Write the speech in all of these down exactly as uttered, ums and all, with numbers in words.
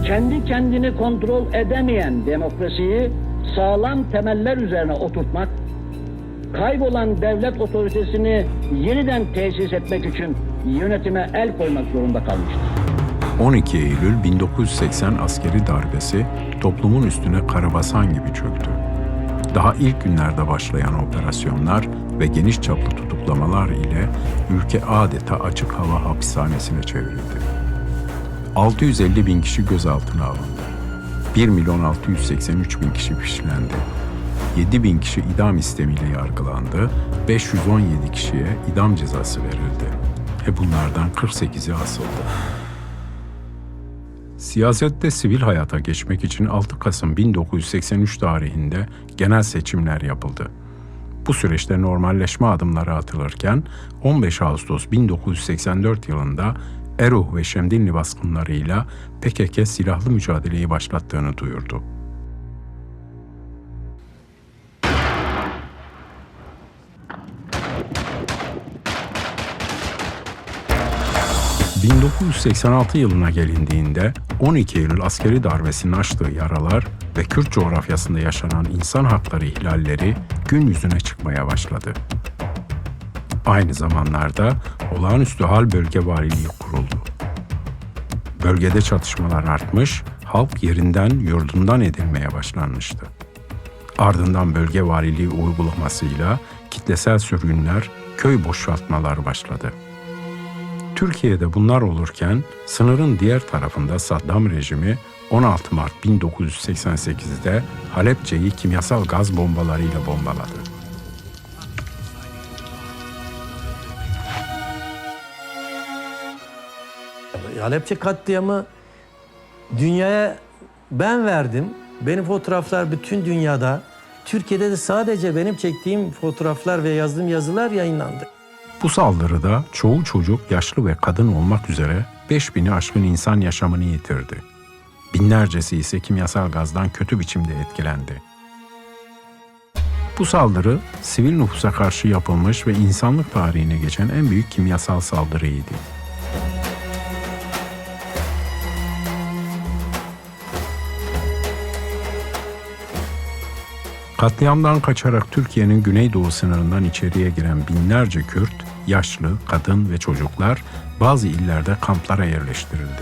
Kendi kendini kontrol edemeyen demokrasiyi sağlam temeller üzerine oturtmak, kaybolan devlet otoritesini yeniden tesis etmek için yönetime el koymak zorunda kalmıştır. On iki Eylül bin dokuz yüz seksen askeri darbesi toplumun üstüne karabasan gibi çöktü. Daha ilk günlerde başlayan operasyonlar ve geniş çaplı tutuklamalar ile ülke adeta açık hava hapishanesine çevrildi. Altı yüz elli bin kişi gözaltına alındı. Bir milyon altı yüz seksen üç bin kişi fişlendi. Yedi bin kişi idam istemiyle yargılandı, beş yüz on yedi kişiye idam cezası verildi. Ve bunlardan kırk sekizi asıldı. Siyasette sivil hayata geçmek için altı Kasım bin dokuz yüz seksen üç tarihinde genel seçimler yapıldı. Bu süreçte normalleşme adımları atılırken on beş Ağustos bin dokuz yüz seksen dört yılında Eruh ve Şemdinli baskınlarıyla P K K silahlı mücadeleyi başlattığını duyurdu. Bin dokuz yüz seksen altı yılına gelindiğinde on iki Eylül askeri darbesinin açtığı yaralar ve Kürt coğrafyasında yaşanan insan hakları ihlalleri gün yüzüne çıkmaya başladı. Aynı zamanlarda olağanüstü hal bölge valiliği kuruldu. Bölgede çatışmalar artmış, halk yerinden, yurdundan edilmeye başlanmıştı. Ardından bölge valiliği uygulamasıyla kitlesel sürgünler, köy boşaltmaları başladı. Türkiye'de bunlar olurken sınırın diğer tarafında Saddam rejimi on altı Mart bin dokuz yüz seksen sekizde Halepçe'yi kimyasal gaz bombalarıyla bombaladı. Halepçe katliamı dünyaya ben verdim. Benim fotoğraflar bütün dünyada. Türkiye'de de sadece benim çektiğim fotoğraflar ve yazdığım yazılar yayınlandı. Bu saldırıda çoğu çocuk, yaşlı ve kadın olmak üzere beş bini aşkın insan yaşamını yitirdi. Binlercesi ise kimyasal gazdan kötü biçimde etkilendi. Bu saldırı sivil nüfusa karşı yapılmış ve insanlık tarihine geçen en büyük kimyasal saldırıydı. Katliamdan kaçarak Türkiye'nin güneydoğu sınırından içeriye giren binlerce Kürt, yaşlı, kadın ve çocuklar bazı illerde kamplara yerleştirildi.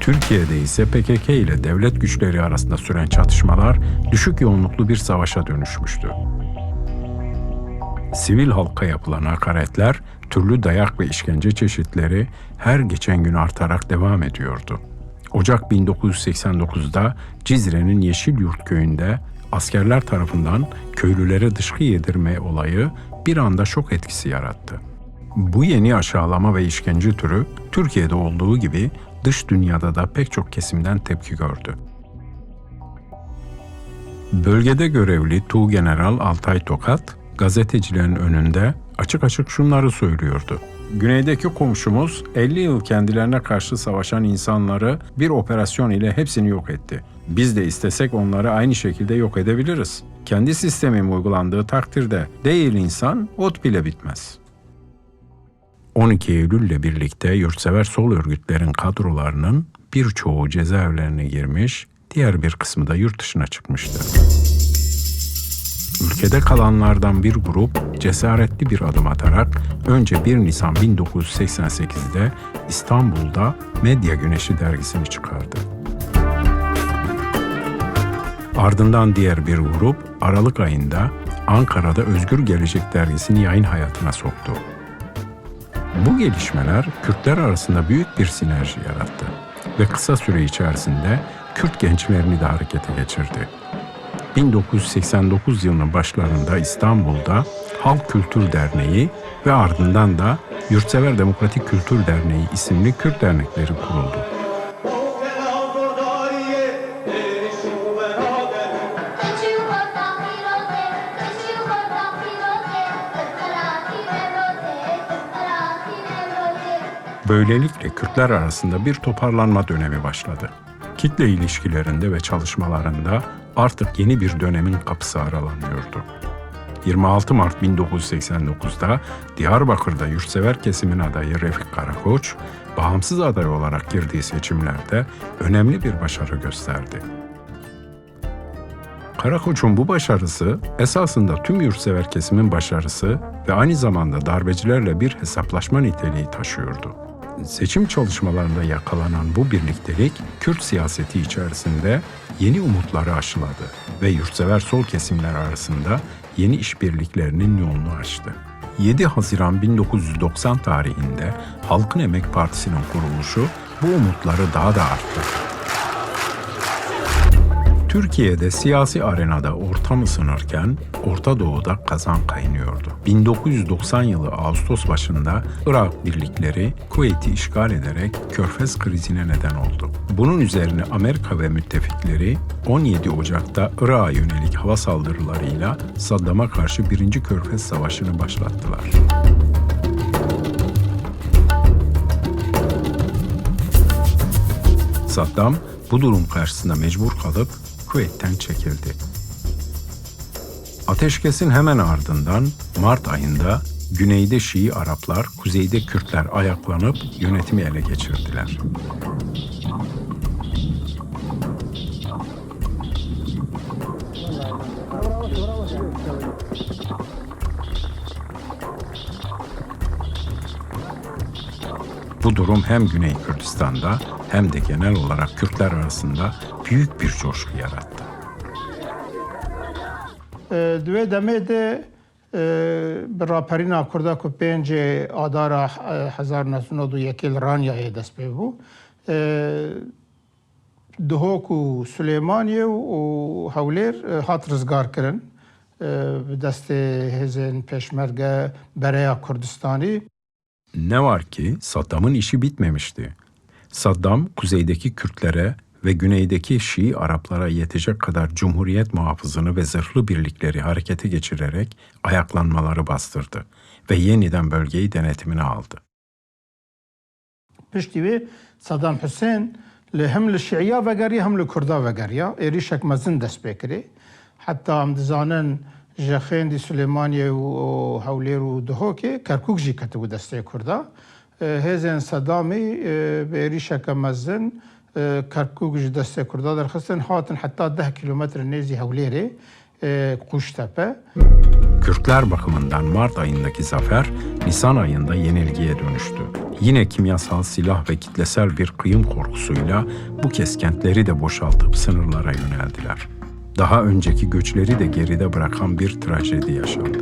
Türkiye'de ise P K K ile devlet güçleri arasında süren çatışmalar düşük yoğunluklu bir savaşa dönüşmüştü. Sivil halka yapılan hakaretler, türlü dayak ve işkence çeşitleri her geçen gün artarak devam ediyordu. Ocak bin dokuz yüz seksen dokuzda Cizre'nin Yeşilyurt köyünde askerler tarafından köylülere dışkı yedirme olayı bir anda şok etkisi yarattı. Bu yeni aşağılama ve işkence türü Türkiye'de olduğu gibi dış dünyada da pek çok kesimden tepki gördü. Bölgede görevli Tuğgeneral Altay Tokat, gazetecilerin önünde açık açık şunları söylüyordu. Güneydeki komşumuz elli yıl kendilerine karşı savaşan insanları bir operasyon ile hepsini yok etti. Biz de istesek onları aynı şekilde yok edebiliriz. Kendi sistemin uygulandığı takdirde değil insan, ot bile bitmez. On iki Eylül'le birlikte yurtsever sol örgütlerin kadrolarının birçoğu cezaevlerine girmiş, diğer bir kısmı da yurt dışına çıkmıştı. Ülkede kalanlardan bir grup cesaretli bir adım atarak önce bir Nisan bin dokuz yüz seksen sekizde İstanbul'da Medya Güneşi dergisini çıkardı. Ardından diğer bir grup Aralık ayında Ankara'da Özgür Gelecek dergisini yayın hayatına soktu. Bu gelişmeler Kürtler arasında büyük bir sinerji yarattı ve kısa süre içerisinde Kürt gençlerini de harekete geçirdi. Bin dokuz yüz seksen dokuz yılının başlarında İstanbul'da Halk Kültür Derneği ve ardından da Yurtsever Demokratik Kültür Derneği isimli Kürt dernekleri kuruldu. Böylelikle Kürtler arasında bir toparlanma dönemi başladı. Kitle ilişkilerinde ve çalışmalarında artık yeni bir dönemin kapısı aralanıyordu. Yirmi altı Mart bin dokuz yüz seksen dokuzda Diyarbakır'da yurtsever kesimin adayı Refik Karakoç, bağımsız aday olarak girdiği seçimlerde önemli bir başarı gösterdi. Karakoç'un bu başarısı esasında tüm yurtsever kesimin başarısı ve aynı zamanda darbecilerle bir hesaplaşma niteliği taşıyordu. Seçim çalışmalarında yakalanan bu birliktelik Kürt siyaseti içerisinde yeni umutları aşıladı ve yurtsever sol kesimler arasında yeni işbirliklerinin yolunu açtı. Yedi Haziran bin dokuz yüz doksan tarihinde Halkın Emek Partisi'nin kuruluşu bu umutları daha da arttırdı. Türkiye'de siyasi arenada ortam ısınırken Orta Doğu'da kazan kaynıyordu. Bin dokuz yüz doksan yılı Ağustos başında Irak birlikleri Kuveyt'i işgal ederek Körfez krizine neden oldu. Bunun üzerine Amerika ve müttefikleri on yedi Ocak'ta Irak'a yönelik hava saldırılarıyla Saddam'a karşı Birinci Körfez Savaşı'nı başlattılar. Saddam bu durum karşısında mecbur kalıp Kuveyt'ten çekildi. Ateşkesin hemen ardından Mart ayında güneyde Şii Araplar, kuzeyde Kürtler ayaklanıp yönetimi ele geçirdiler. Bu durum hem Güney Kürdistan'da hem de genel olarak Kürtler arasında büyük bir coşku yarattı. Di wê demê de bi raperîna Kurda ku pêncê Adara hezar neh sed û nod û yekê li Ranyayê dest pê bû, Duhok û Silêmaniyê û Hewlêr hat rizgarkirin bi destê hêzên pêşmerge Bereya Kurdistanî. Ne var ki Saddam'ın işi bitmemişti. Saddam, kuzeydeki Kürtlere ve güneydeki Şii Araplara yetecek kadar cumhuriyet muhafızını ve zırhlı birlikleri harekete geçirerek ayaklanmaları bastırdı ve yeniden bölgeyi denetimine aldı. Piştî wê Saddam Husên li hem li Şiiya vegeriya hem li Kurda vegeriya, êrîşek mezin dest pê kirê. Heta em dizanin ji Xêndî Silêmaniyê û Hewlêr û Duhokê Kerkûk jî ketibû destê Kurda. Hêzên Sedamî bi êrîşeke mezin Kerkûk ji destê Kurda derxistin, hatin heta deh kîlometre nêzî Hewlêrê, Kuştepe. Kürtler bakımından Mart ayındaki zafer Nisan ayında yenilgiye dönüştü. Yine kimyasal silah ve kitlesel bir kıyım korkusuyla bu kez kentleri de boşaltıp sınırlara yöneldiler. Daha önceki göçleri de geride bırakan bir trajedi yaşandı.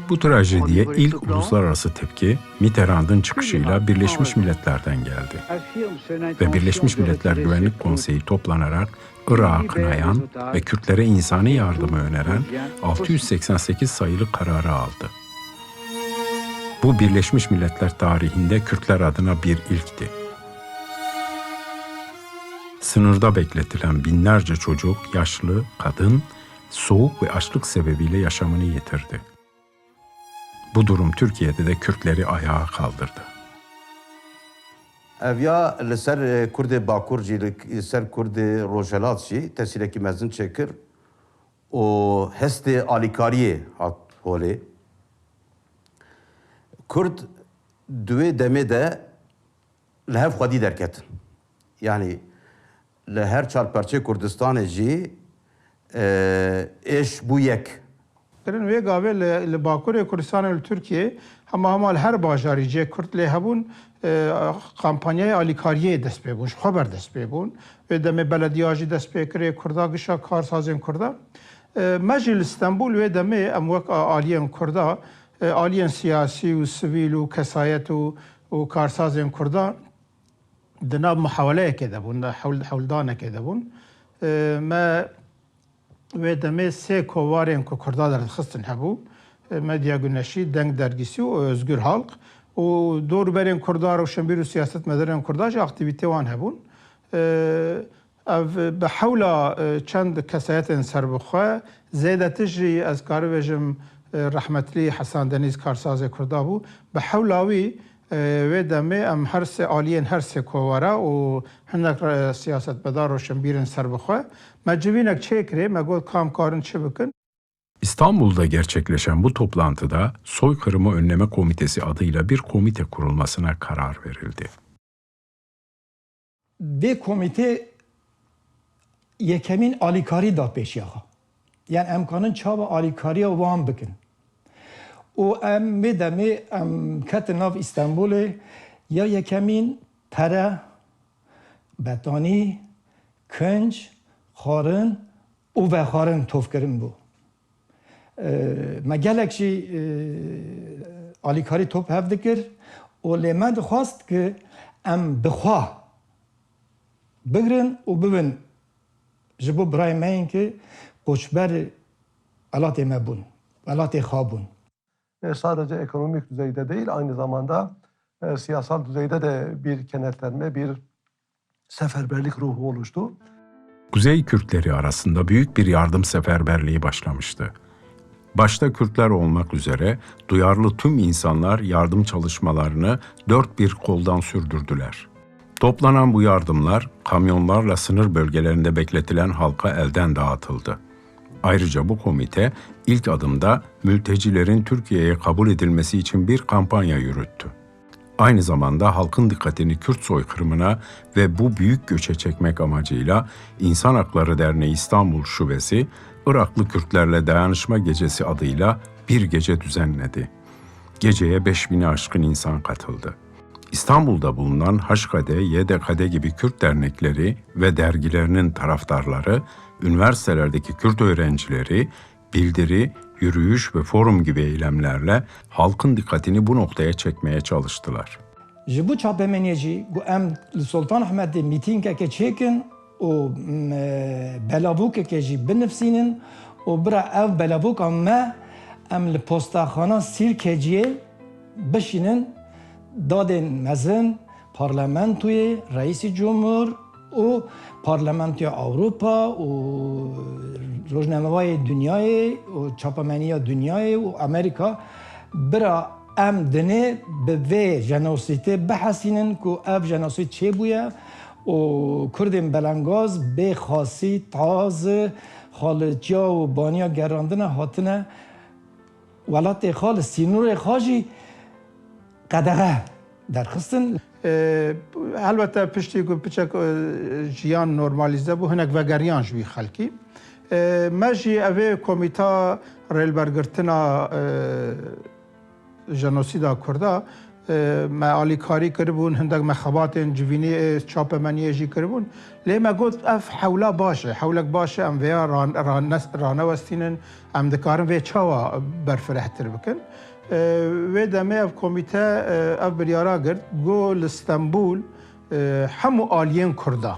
Bu trajediye ilk uluslararası tepki Mitterrand'ın çıkışıyla Birleşmiş Milletler'den geldi. Ve Birleşmiş Milletler Güvenlik Konseyi toplanarak Irak'ı kınayan ve Kürtlere insani yardımı öneren altı yüz seksen sekiz sayılı kararı aldı. Bu Birleşmiş Milletler tarihinde Kürtler adına bir ilkti. Sınırda bekletilen binlerce çocuk, yaşlı, kadın soğuk ve açlık sebebiyle yaşamını yitirdi. Bu durum Türkiye'de de Kürtleri ayağa kaldırdı. Ev ya li ser Kurdê Bakur jî, li ser Kurdê Rojhelat jî tesîrekî mezin çêkir û hestê alîkariyê hat holê. Kurd di wê demê de li hev xwedî derketin. Yanî li her çar perçê Kurdistanê jî êş bû yek. Kirin wê gavê li, li Bakurê Kurdistanê li Tirkiyê hema hema li her bajarî cê Kurd lê hebûn, e, kampanyayê alîkariyê dest pê bûn, ji xwe ber dest pê bûn. Wê demê belediya jî dest pê kirê, Kurda gişa karsazên Kurda. E, me jî li Stenbûl wê demê em wek a-, aliyên Kurda, e, aliyên siyasî û sivîl û kesayet û, û karsazên Kurda di nav muhaweleyekê de bûn, hewl-, hewldanekê de bûn. E, me wê demê sê kovarên ku Kurda derdixistin hebû. E, Medya Güneşî, Deng Dergîsî û Özgür Halk. û dorûberên Kurda, rewşenbîr û siyasetmedarên Kurda jî aktîvîtê wan hebûn. E, ev bi hewla, e, çend kesayetên serbixwe, zêdetir jî ez karim bêjim, e, rehmetlî Hesan Denîz karsazê Kurda bû. Bi hewla wî, e, wê demê em her sê aliyên her sê kovara û hinek re-, siyasetmedar, rewşenbîrên serbixwe me civînek çêkirê, me got ka em karin çi bikin. İstanbul'da gerçekleşen bu toplantıda Soykırımı Önleme Komitesi adıyla bir komite kurulmasına karar verildi. Vê komîtê yekemîn alîkarî da pêşiya xwe. Yan em kanin çawa alîkariya wan bikin. Û em vê demê em ketin nav Îstenbulê ya yekemîn pere, betanî, kinc, xwarin û vexwarin tovkirin bû. Me gelek jî alîkarî top hev dikir û lê me dixwast ki em bi xwe bigrin û bibin ji bo birayê me yên ki koçber welatê me bûn, welatê xwe bûn. E, sadece ekonomik düzeyde değil, aynı zamanda e, siyasal düzeyde de bir kenetlenme, bir seferberlik ruhu oluştu. Kuzey Kürtleri arasında büyük bir yardım seferberliği başlamıştı. Başta Kürtler olmak üzere duyarlı tüm insanlar yardım çalışmalarını dört bir koldan sürdürdüler. Toplanan bu yardımlar kamyonlarla sınır bölgelerinde bekletilen halka elden dağıtıldı. Ayrıca bu komite ilk adımda mültecilerin Türkiye'ye kabul edilmesi için bir kampanya yürüttü. Aynı zamanda halkın dikkatini Kürt soykırımına ve bu büyük göçe çekmek amacıyla İnsan Hakları Derneği İstanbul Şubesi, Iraklı Kürtlerle Dayanışma Gecesi adıyla bir gece düzenledi. Geceye beş bine aşkın insan katıldı. İstanbul'da bulunan H K D, Y D K D gibi Kürt dernekleri ve dergilerinin taraftarları, üniversitelerdeki Kürt öğrencileri, bildiri, yürüyüş ve forum gibi eylemlerle halkın dikkatini bu noktaya çekmeye çalıştılar. Ji bo çapemeniyê jî ku em li Sultan Ehmedê mîtîngeke çêkin û belavokeke jî binivsînin û bira ev belavoka me em li postaxana Sîrkeciyê bişînin dadên mezin, parlamentoyê, reîsî cumhur û parlamentoya Ewropa û rojnamewayê dinyayê û çapemeniya dinyayê û Amerîka bira em dinê bi vê jenosîdê bihesînin ku ev jenosîd çêbûye û Kurdên belengaz bê xasî, taz, xalitiya û baniya gerandina hatine welatê xwe li sînorê xwe jî qedexe derxistin. Helbete piştî ku piçek jiyan normalîze bû, hinek vegeriyan ji wî xelkî. Me jî evê komîta rêlbergirtina jenosîda Kurda me alîkarî kiribûn, hindek me xebatên civînî ê çapemeniyê jî kiribûn. Lê me got ev hewla baş e, hewlek baş e, em vêya ranewestînin, em dikarin vê çawa berfirehtir bikin. Wê demê ev komîte ev biryara girt, got li Stenbûl hemû aliyên Kurda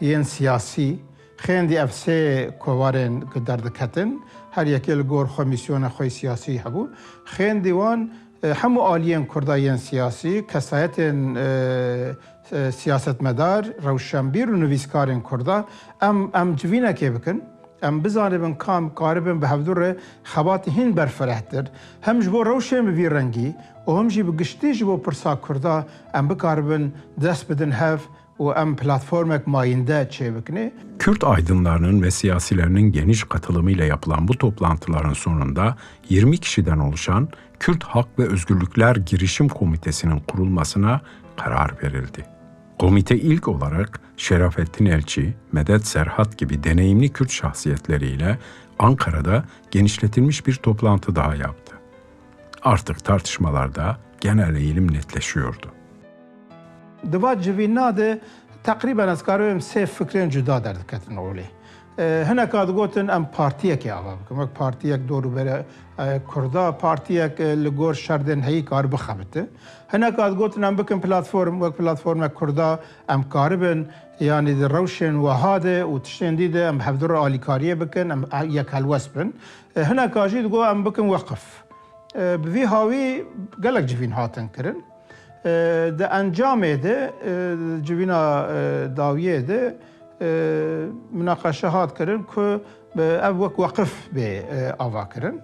yên siyasî, xêndî ev sê kovarên ku derdiketin, her yekê li gor xwe mîsyona xwe siyasî hebû, xêndî wan hemû aliyên Kurda yên siyasî, kesayetên siyasetmedar, rewşenbîr û nivîskarên Kurda em, em civînekê bikin. Em bizanibin kam karibin bi hevdû re xebatî hîn berfirehtir, hem ji bo rewşên bi vî rengî û hem jî bi giştî ji bo pirsa Kurda em bikaribin dest bidin hev û em platformek mayînde çêbikinê. Kürt aydınlarının ve siyasilerinin geniş katılımıyla yapılan bu toplantıların sonunda yirmi kişiden oluşan Kürt Hak ve Özgürlükler Girişim Komitesi'nin kurulmasına karar verildi. Komite ilk olarak Şerafettin Elçi, Medet Serhat gibi deneyimli Kürt şahsiyetleriyle Ankara'da genişletilmiş bir toplantı daha yaptı. Artık tartışmalarda genel eğilim netleşiyordu. Di va civîna de teqrîben ez karim sê fikrên cuda derdiketin olê. Hinek a digotin em partiyekê ava bikin, wek partiyek dorûbere Kurda, partiyek li gor şerdên heyî kar bixebite. Hinek a digotin em bikin platform, wek platformek Kurda em karibin, yanî di rewşên weha de û tiştên dî de em hevdû re alîkariyê bikin, em yek helwest bin. Hinek a jî digot em bikin weqif. E, bi vî hawî gelek civîn hatin kirin. E, di encamê de, e, civîna, e, dawiyê de, e, minaqeşe hat kirin ku, e, ev wek weqif bê, e, ava kirin.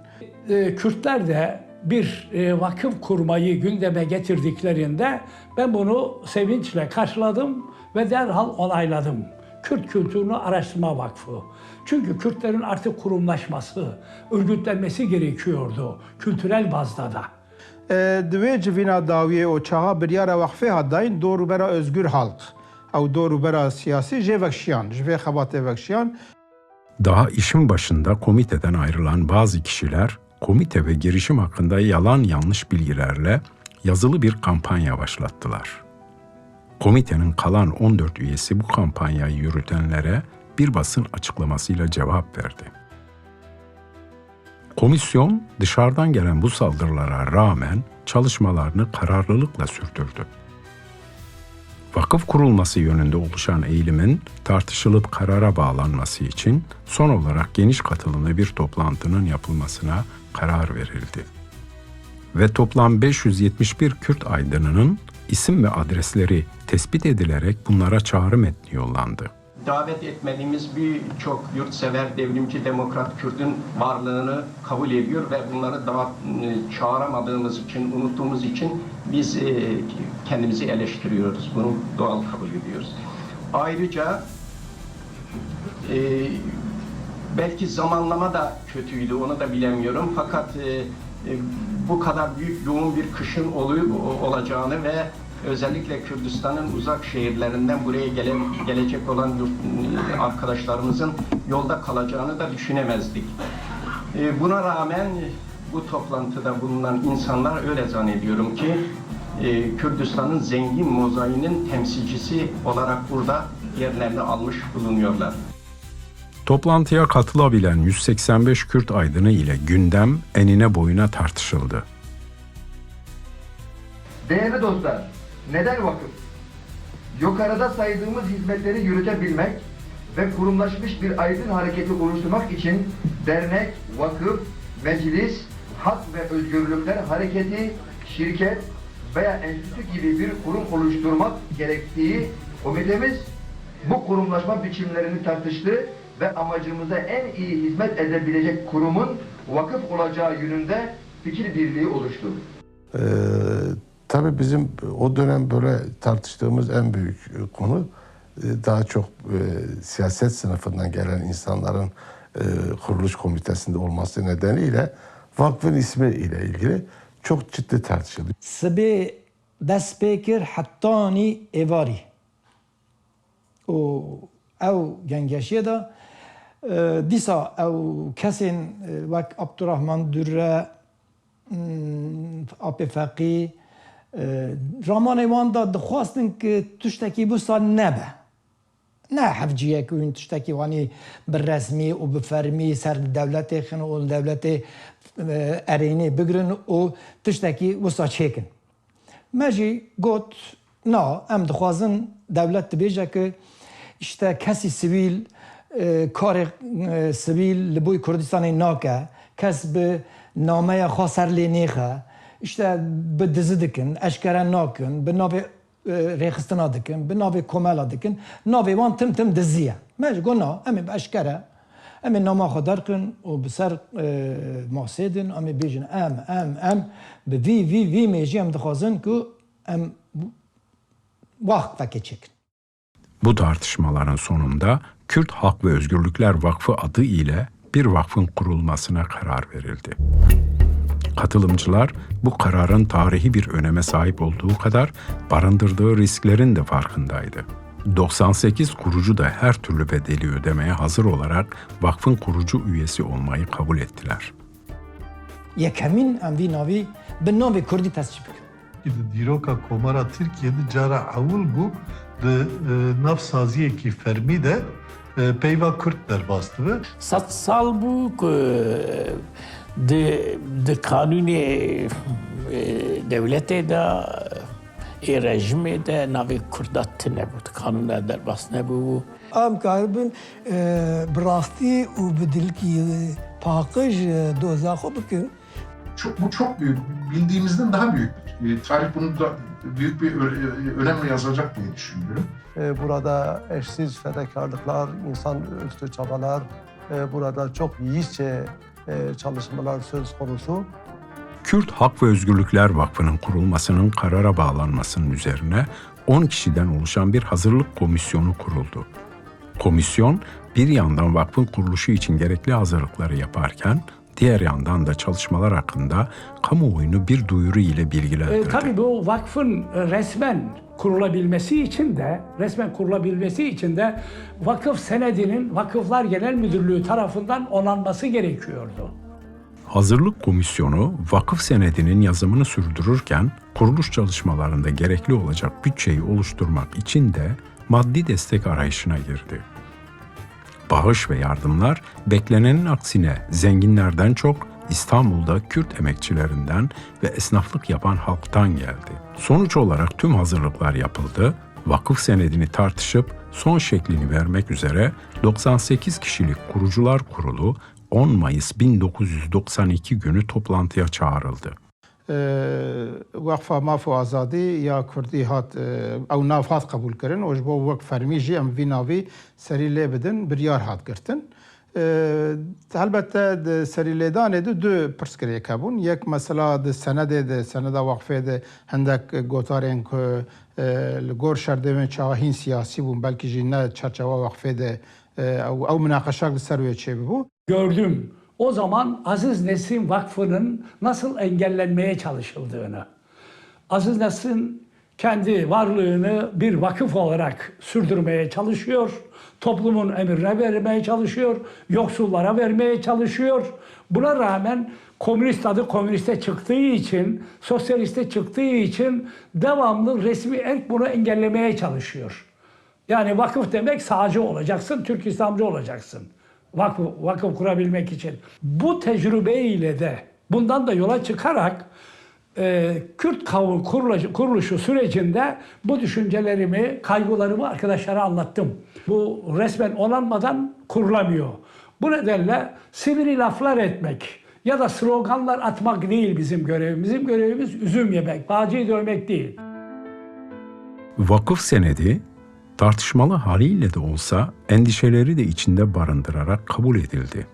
E, Kürtler de bir, e, vakıf kurmayı gündeme getirdiklerinde ben bunu sevinçle karşıladım ve derhal onayladım. Kürt Kültürünü Araştırma Vakfı. Çünkü Kürtlerin artık kurumlaşması, örgütlenmesi gerekiyordu kültürel bazda da. E, di wê civîna dawiyê û çaxa biryara wexfê hat dayîn, dor û bera Özgür Halk, ew dor û bera siyasî jê vekşiyan, ji vê xebatê vekşiyan. Daha işin başında komiteden ayrılan bazı kişiler komite ve girişim hakkında yalan yanlış bilgilerle yazılı bir kampanya başlattılar. Komitenin kalan on dört üyesi bu kampanyayı yürütenlere bir basın açıklamasıyla cevap verdi. Komisyon, dışarıdan gelen bu saldırılara rağmen çalışmalarını kararlılıkla sürdürdü. Vakıf kurulması yönünde oluşan eğilimin tartışılıp karara bağlanması için son olarak geniş katılımlı bir toplantının yapılmasına karar verildi. Ve toplam beş yüz yetmiş bir Kürt aydınının isim ve adresleri tespit edilerek bunlara çağrı metni yollandı. Davet etmediğimiz birçok yurtsever, devrimci, demokrat Kürdün varlığını kabul ediyor ve bunları davet, e, çağıramadığımız için, unuttuğumuz için biz, e, kendimizi eleştiriyoruz. Bunu doğal kabul ediyoruz. Ayrıca, e, belki zamanlama da kötüydü, onu da bilemiyorum. Fakat, e, e, bu kadar büyük, yoğun bir kışın oluyor, o-, olacağını ve özellikle Kürdistan'ın uzak şehirlerinden buraya gelen, gelecek olan yurt, e, arkadaşlarımızın yolda kalacağını da düşünemezdik. E, buna rağmen bu toplantıda bulunan insanlar öyle zannediyorum ki, e, Kürdistan'ın zengin mozaiğinin temsilcisi olarak burada yerlerini almış bulunuyorlar. Toplantıya katılabilen yüz seksen beş Kürt aydını ile gündem enine boyuna tartışıldı. Değerli dostlar, neden vakıf? Yukarıda saydığımız hizmetleri yürütebilmek ve kurumlaşmış bir aydın hareketi oluşturmak için dernek, vakıf, meclis, hak ve özgürlükler hareketi, şirket veya enstitü gibi bir kurum oluşturmak gerektiği komitemiz bu kurumlaşma biçimlerini tartıştı ve amacımıza en iyi hizmet edebilecek kurumun vakıf olacağı yönünde fikir birliği oluştu. Ee, tabii bizim o dönem böyle tartıştığımız en büyük konu, e, daha çok, e, siyaset sınıfından gelen insanların, e, kuruluş komitesinde olması nedeniyle vakfın ismi ile ilgili çok ciddi tartışıldı. Sibê dest pê kir hetanî êvarî. Û ew gengeşiyê de, e, dîsa ew kesên, e, wek Abdurrahman Dürre, hmm, Apê Feqî, e, ramanê wan de dixwastin ku tiştekî wisa nebe. Ne hevciyek û hûn tiştekî wanî bi resmî û bi fermî ser dewletê xin û dewletê, e, erênê bigrin û tiştekî wisa çêkin. Me jî got, na, em dixwazin dewlet dibêje ku işte kesî sivîl, e, karê, e, sivîl li boy Kurdistanê nake, kes bi nameya xwe ser lê nêxe, işte bi dizi dikin, eşkere nakin, bi navê, e, rêxistina dikin, bi navê komela dikin, navê wan tim tim dizî ye. Me jî got, na, em ê bi eşkere Em ê nama xwe derxin û bi ser, e, masê din, em ê bêjin, em, em, em, bi vî, vî, vî mêjî em dixwazin ku em waqfekê çêkin. Bu tartışmaların sonunda Kürt Hak ve Özgürlükler Vakfı adı ile bir vakfın kurulmasına karar verildi. Katılımcılar bu kararın tarihi bir öneme sahip olduğu kadar barındırdığı risklerin de farkındaydı. Doksan sekiz kurucu da her türlü bedeli ödemeye hazır olarak vakfın kurucu üyesi olmayı kabul ettiler. Yekemîn em vî navî bi navê Kurdî tescîl bikin. Di dîroka Komara Tirkiyê de cara ewil bû di, e, nav saziyekî fermî de, e, peyva Kurd derbas dibe. Sed sal bû ku di, di kanûnê, e, dewletê de, ê rejimê de navê Kurda tune bû, di kanûna derbas nebûbû. Em karibin, e, bi rastî û bi dilkî paqij, e, doza xwe bikin. Çok, bu çok büyük, bildiğimizden daha büyük bir, e, tarih bunu da büyük bir ö-, e, önemle yazacak diye düşünüyorum. E, burada eşsiz fedakarlıklar, insanüstü çabalar, e, burada çok yiğitçe, e, çalışmalar söz konusu. Kürt Hak ve Özgürlükler Vakfı'nın kurulmasının karara bağlanmasının üzerine on kişiden oluşan bir hazırlık komisyonu kuruldu. Komisyon, bir yandan vakfın kuruluşu için gerekli hazırlıkları yaparken, diğer yandan da çalışmalar hakkında kamuoyunu bir duyuru ile bilgilendirdi. E, tabii bu vakfın, e, resmen kurulabilmesi için de, resmen kurulabilmesi için de vakıf senedinin Vakıflar Genel Müdürlüğü tarafından onanması gerekiyordu. Hazırlık Komisyonu vakıf senedinin yazımını sürdürürken kuruluş çalışmalarında gerekli olacak bütçeyi oluşturmak için de maddi destek arayışına girdi. Bağış ve yardımlar beklenenin aksine zenginlerden çok İstanbul'da Kürt emekçilerinden ve esnaflık yapan halktan geldi. Sonuç olarak tüm hazırlıklar yapıldı. Vakıf senedini tartışıp son şeklini vermek üzere doksan sekiz kişilik kurucular kurulu on Mayıs bin dokuz yüz doksan iki günü toplantıya çağrıldı. Weqfa Maf û Azadî ya Kurdî hat, ew nav hat qebûlkirin û ji bo wek fermî jî em vî navî serî lê bidin, biryar hat girtin. Helbette di serîlêdanê de du pirsgirêk hebûn. Yek mesela di senedê de, seneda waqfê de hindek gotarên ku li gor şerdemên çawa hîn siyasî bûn, belkî jî ne çerçewa waqfê de ew, ew minaqeşak li ser wê çêbibû. Gördüm o zaman Aziz Nesin Vakfı'nın nasıl engellenmeye çalışıldığını. Aziz Nesin kendi varlığını bir vakıf olarak sürdürmeye çalışıyor, toplumun emrine vermeye çalışıyor, yoksullara vermeye çalışıyor. Buna rağmen komünist adı komüniste çıktığı için, sosyaliste çıktığı için devamlı resmi erk bunu engellemeye çalışıyor. Yani vakıf demek sağcı olacaksın, Türk İslamcı olacaksın. Vakıf, vakıf kurabilmek için. Bu tecrübe ile de, bundan da yola çıkarak, e, Kürt kavmi kurula-, kuruluşu sürecinde bu düşüncelerimi, kaygılarımı arkadaşlara anlattım. Bu resmen onanmadan kurulamıyor. Bu nedenle sivri laflar etmek ya da sloganlar atmak değil bizim görevimiz. Bizim görevimiz üzüm yemek, bağcıyı dövmek değil. Vakıf senedi tartışmalı haliyle de olsa endişeleri de içinde barındırarak kabul edildi.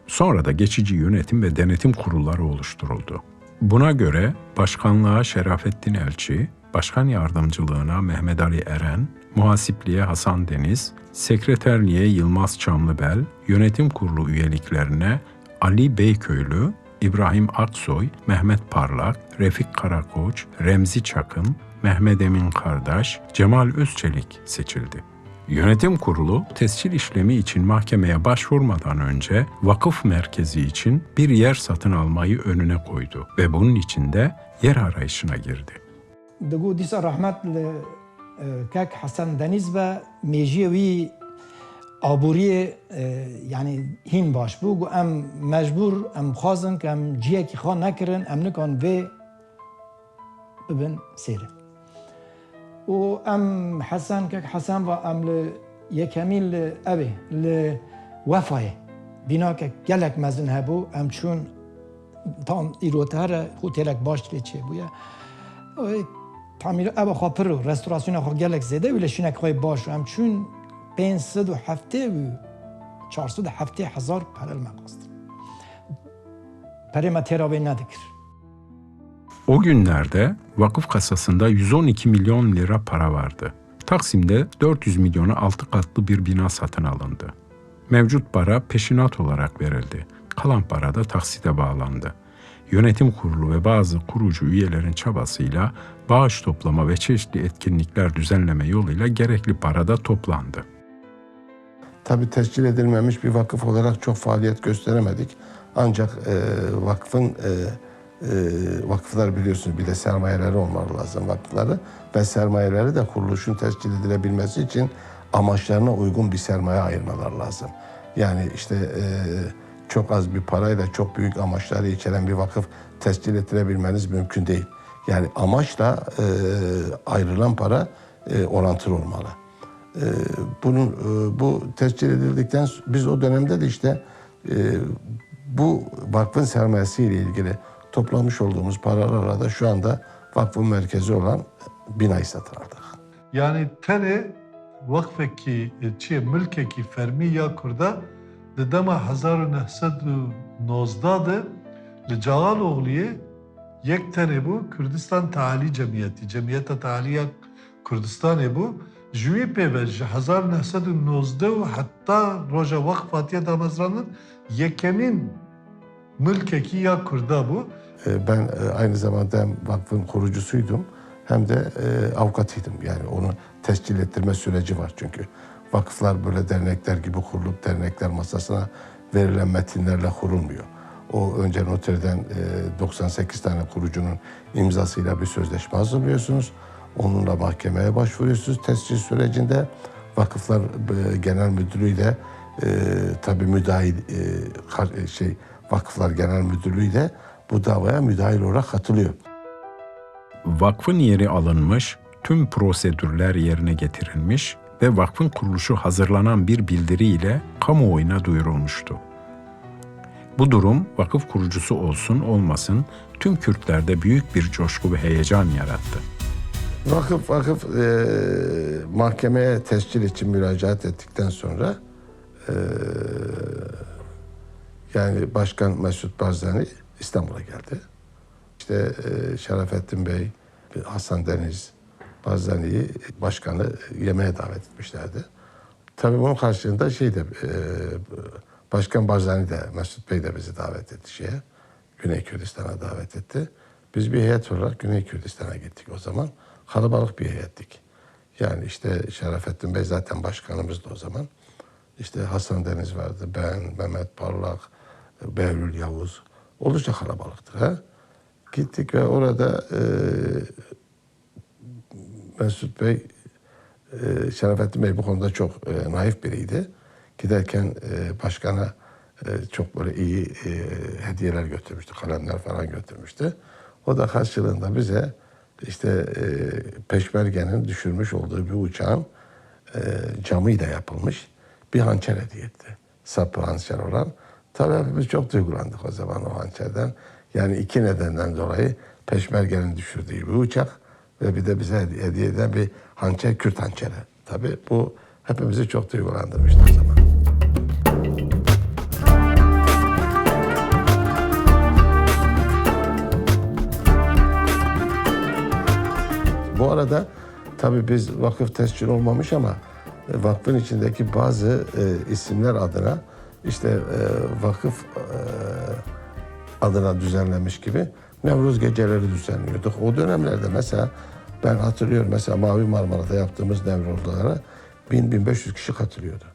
Sonra da geçici yönetim ve denetim kurulları oluşturuldu. Buna göre başkanlığa Şerafettin Elçi, başkan yardımcılığına Mehmet Ali Eren, muhasipliğe Hasan Deniz, sekreterliğe Yılmaz Çamlıbel, yönetim kurulu üyeliklerine Ali Beyköylü, İbrahim Aksoy, Mehmet Parlak, Refik Karakoç, Remzi Çakın, Mehmet Emin Kardaş, Cemal Özçelik seçildi. Yönetim kurulu tescil işlemi için mahkemeye başvurmadan önce vakıf merkezi için bir yer satın almayı önüne koydu ve bunun için de yer arayışına girdi. Digo dîsa rehmet li, e, kek Hesen Denîz be, mêjiyê wî aboriyê, e, yanî hîn baş bû. Got, em mecbûr, em xwazin ku em ciyekî xwe nekirin, em nikan vê bibin sêr. Û em Hesen, kek Hesen va, em li yekemîn li evê, li Wefayê, bînakek gelek mezin hebû, em çûn, tam îro te here, hotêlek baş lê çêbûye. Ê, tamîr eva xwe pir û restorasyona xwe gelek zêde bû, lê şînek xwe baş û em çûn pênc sed û heftê û çar sed û heftê hezar pere li me xwestin. Perê me têra wê nedikir. O günlerde vakıf kasasında yüz on iki milyon lira para vardı. Taksim'de dört yüz milyona altı katlı bir bina satın alındı. Mevcut para peşinat olarak verildi. Kalan para da taksite bağlandı. Yönetim kurulu ve bazı kurucu üyelerin çabasıyla bağış toplama ve çeşitli etkinlikler düzenleme yoluyla gerekli para da toplandı. Tabii tescil edilmemiş bir vakıf olarak çok faaliyet gösteremedik. Ancak, e, vakfın, e, e, vakıflar biliyorsunuz bir de sermayeleri olmaları lazım vakıfları. Ve sermayeleri de kuruluşun tescil edilebilmesi için amaçlarına uygun bir sermaye ayırmaları lazım. Yani işte, e, çok az bir parayla çok büyük amaçları içeren bir vakıf tescil ettirebilmeniz mümkün değil. Yani amaçla, e, ayrılan para, e, orantılı olmalı. E, bunun, e, bu tescil edildikten s-, biz o dönemde de işte, e, bu vakfın sermayesiyle ilgili Toplamış olduğumuz paralarla da şu anda vakfın merkezi olan binayı satın aldık. Yanî tenê weqfekî, çi ye, milkekî fermî ya Kurda di dema hezar û neh sed û nozdeh de li Cağaloğluyê yek tenê bû, Kurdistan Tealî Cemiyetî, Cemiyeta Tealî ya Kurdistanê bû. Ji wî pê ve ji hezar neh sed û nozdeh û heta roja weqf hatiye damezrandin, yekemîn milkekî ya Kurda bû. E, Ben e, aynı zamanda hem vakfın kurucusuydum hem de e, avukatıydım. Yani onu tescil ettirme süreci var çünkü. Vakıflar böyle dernekler gibi kurulup dernekler masasına verilen metinlerle kurulmuyor. O önce noterden e, doksan sekiz tane kurucunun imzasıyla bir sözleşme hazırlıyorsunuz. Onunla mahkemeye başvuruyorsunuz tescil sürecinde. Vakıflar e, Genel Müdürlüğü de e, tabii müdahil e, kar- e, şey Vakıflar Genel Müdürlüğü de bu davaya müdahil olarak katılıyor. Vakfın yeri alınmış, tüm prosedürler yerine getirilmiş ve vakfın kuruluşu hazırlanan bir bildiri ile kamuoyuna duyurulmuştu. Bu durum vakıf kurucusu olsun olmasın tüm Kürtlerde büyük bir coşku ve heyecan yarattı. Vakıf vakıf e, mahkemeye tescil için müracaat ettikten sonra e, yani Başkan Mesut Barzani İstanbul'a geldi. İşte e, Şerafettin Bey, Hasan Deniz, Barzani'yi başkanı yemeğe davet etmişlerdi. Tabii bunun karşılığında şey de e, Başkan Barzani de Mesut Bey de bizi davet etti şeye. Güney Kürdistan'a davet etti. Biz bir heyet olarak Güney Kürdistan'a gittik o zaman. Kalabalık bir heyettik. Yani işte Şerafettin Bey zaten başkanımızdı o zaman. İşte Hasan Deniz vardı, ben, Mehmet Parlak, Behlül Yavuz. Oldukça kalabalıktı. Ha? Gittik ve orada e, Mesut Bey, e, Şerafettin Bey bu konuda çok e, naif biriydi. Giderken e, başkana e, çok böyle iyi e, hediyeler götürmüştü, kalemler falan götürmüştü. O da karşılığında bize işte e, Peşmerge'nin düşürmüş olduğu bir uçağın e, camıyla yapılmış bir hançer hediye etti. Sapı hançer olan. Tabii hepimiz çok duygulandık o zaman o hançerden. Yani iki nedenden dolayı Peşmerge'nin düşürdüğü bir uçak ve bir de bize hediye eden bir hançer, Kürt hançeri. Tabii bu hepimizi çok duygulandırmıştı o zaman. Bu arada tabii biz vakıf tescil olmamış ama e, vakfın içindeki bazı e, isimler adına işte e, vakıf e, adına düzenlemiş gibi Nevruz geceleri düzenliyorduk. O dönemlerde mesela ben hatırlıyorum mesela Mavi Marmara'da yaptığımız Nevruzlara bin bin beş yüz kişi katılıyordu.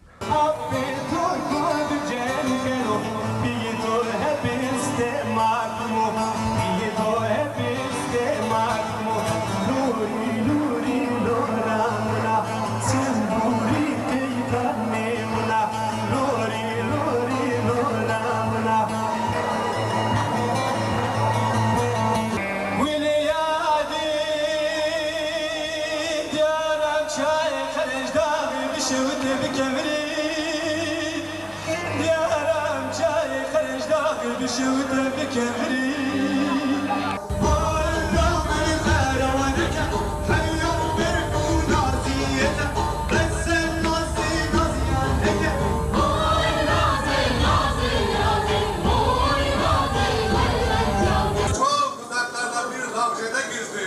Çok uzaklarda bir Lavşe'de gizli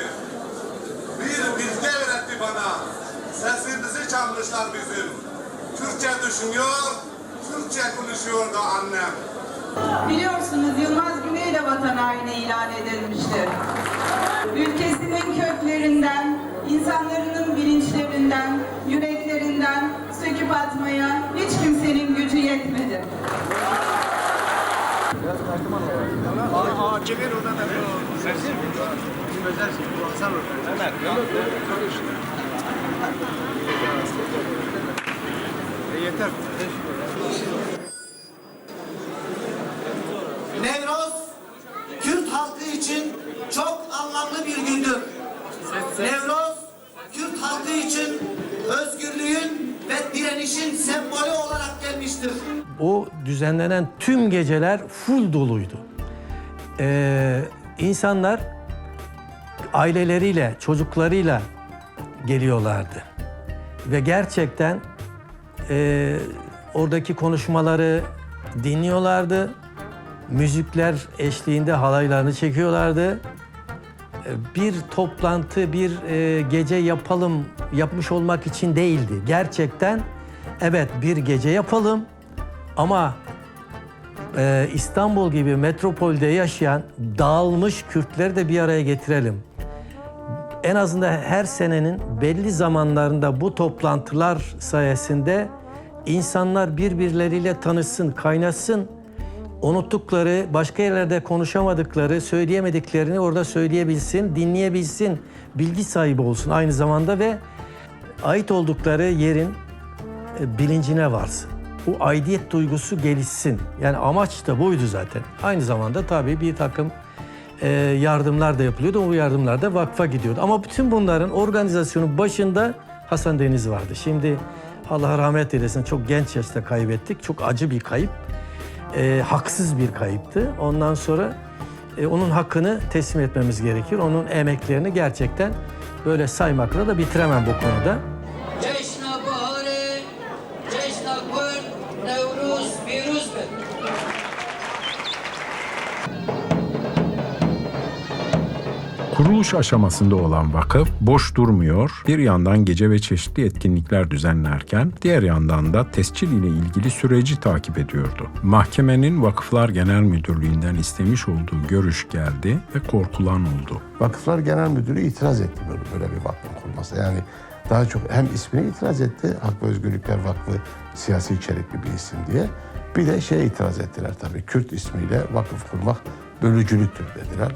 bir bilge öğretti bana. Sesimizi çalmışlar bizim. Türkçe düşünüyor, Türkçe konuşuyordu annem. Biliyorsunuz Yılmaz Güney de vatan haini ilan edilmiştir. Ülkesinin köklerinden, insanların bilinçlerinden, yüreklerinden söküp atmaya hiç kimsenin gücü yetmedi. Nevroz, Kürt halkı için çok anlamlı bir gündür. Nevroz, Kürt halkı için özgürlüğün ve direnişin sembolü olarak gelmiştir. O düzenlenen tüm geceler full doluydu. Ee, insanlar aileleriyle, çocuklarıyla geliyorlardı. Ve gerçekten, e, oradaki konuşmaları dinliyorlardı. Müzikler eşliğinde halaylarını çekiyorlardı. E, bir toplantı, bir, e, gece yapalım, yapmış olmak için değildi. Gerçekten, evet, bir gece yapalım ama, e, İstanbul gibi metropolde yaşayan dağılmış Kürtleri de bir araya getirelim. En azından her senenin belli zamanlarında bu toplantılar sayesinde insanlar birbirleriyle tanışsın, kaynaşsın. Unuttukları, başka yerlerde konuşamadıkları, söyleyemediklerini orada söyleyebilsin, dinleyebilsin, bilgi sahibi olsun aynı zamanda ve ait oldukları yerin, e, bilincine varsın. Bu aidiyet duygusu gelişsin. Yani amaç da buydu zaten. Aynı zamanda tabii bir takım, e, yardımlar da yapılıyordu. O yardımlar da vakfa gidiyordu. Ama bütün bunların organizasyonun başında Hasan Deniz vardı. Şimdi Allah rahmet eylesin, çok genç yaşta kaybettik. Çok acı bir kayıp. E, haksız bir kayıptı. Ondan sonra, e, onun hakkını teslim etmemiz gerekir. Onun emeklerini gerçekten böyle saymakla da bitiremem bu konuda. Cejna Baharê, cejna Kurd, Newroz pîroz be. Kuruluş aşamasında olan vakıf boş durmuyor, bir yandan gece ve çeşitli etkinlikler düzenlerken diğer yandan da tescil ile ilgili süreci takip ediyordu. Mahkemenin Vakıflar Genel Müdürlüğü'nden istemiş olduğu görüş geldi ve korkulan oldu. Vakıflar Genel Müdürü itiraz etti böyle, böyle bir vakfın kurulması. Yani daha çok hem ismine itiraz etti, Hak ve Özgürlükler Vakfı siyasi içerikli bir isim diye. Bir de şeye itiraz ettiler tabii, Kürt ismiyle vakıf kurmak bölücülüktür dediler.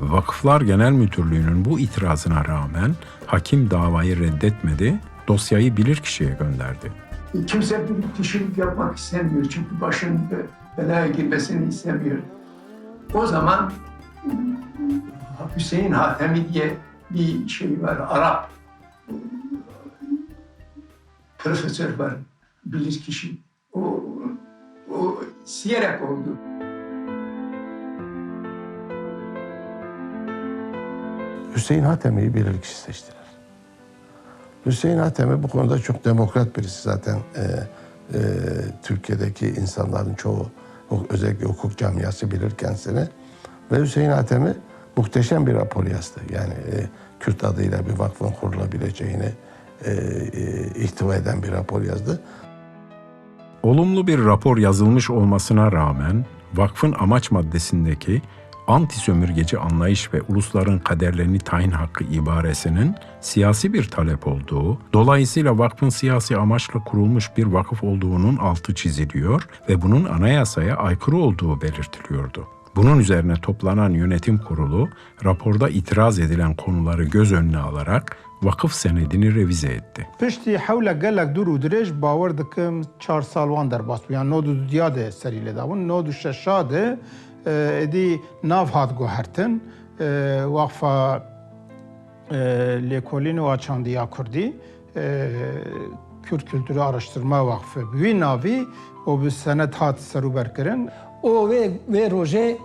Vakıflar Genel Müdürlüğü'nün bu itirazına rağmen hakim davayı reddetmedi, dosyayı bilirkişiye gönderdi. Kimse bilirkişilik yapmak istemiyor çünkü başın be-, belaya girmesini istemiyor. O zaman Hüseyin Hatemi diye bir şey var, Arap profesör var, bilirkişi. O, o isteyerek oldu. Hüseyin Hatemi'yi bilirkişi seçtiler. Hüseyin Hatemi bu konuda çok demokrat birisi zaten. E, e, Türkiye'deki insanların çoğu, hu-, özellikle hukuk camiası bilir kendisini. Ve Hüseyin Hatemi muhteşem bir rapor yazdı. Yani, e, Kürt adıyla bir vakfın kurulabileceğini, e, e, ihtiva eden bir rapor yazdı. Olumlu bir rapor yazılmış olmasına rağmen vakfın amaç maddesindeki anti-sömürgeci anlayış ve ulusların kaderlerini tayin hakkı ibaresinin siyasi bir talep olduğu, dolayısıyla vakfın siyasi amaçla kurulmuş bir vakıf olduğunun altı çiziliyor ve bunun anayasaya aykırı olduğu belirtiliyordu. Bunun üzerine toplanan yönetim kurulu raporda itiraz edilen konuları göz önüne alarak vakıf senedini revize etti. Piştî hewle gelek dûr û dirêj, bawer dikim çar sal wan derbas bû. Yan nod û dudiya de serî lê dabûn. Nod û şeşa de, e, êdî nav hat guhertin. E, Waqfa, e, Lêkolîn û Açandiya Kurdî, e, Kürt Kültürü Araştırma Vakfı. Bi wî navî û bi senet hat serûber kirin. Û wê, wê rojê,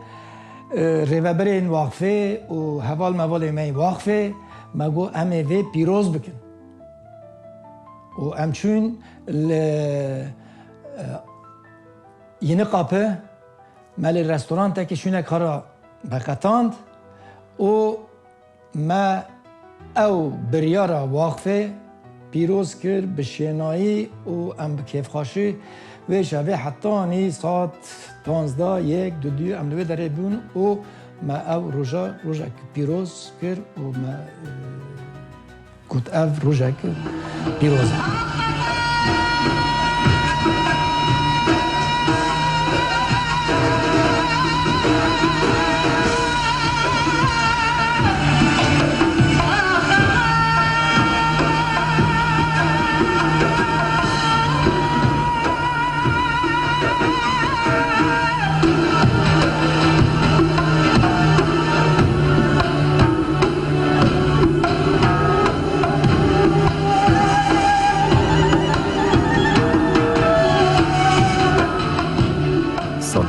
e, rêveberên waqfê û heval mevalê me yê waqfê me got, "Em ê vê pîroz bikin." Û em çûn li, e, Yeni Kapı, me li restorantekî şûnek xwe ra veqetand û me ew biryara waqfê pîroz kir bi şênayî û em bi kêfxweşî wê şevê hetanî saet panzdeh, yek, dudû em li wê derê bûn û me ew roja rojek pîroz kir û me, e, got, "Ev rojek pîroz e."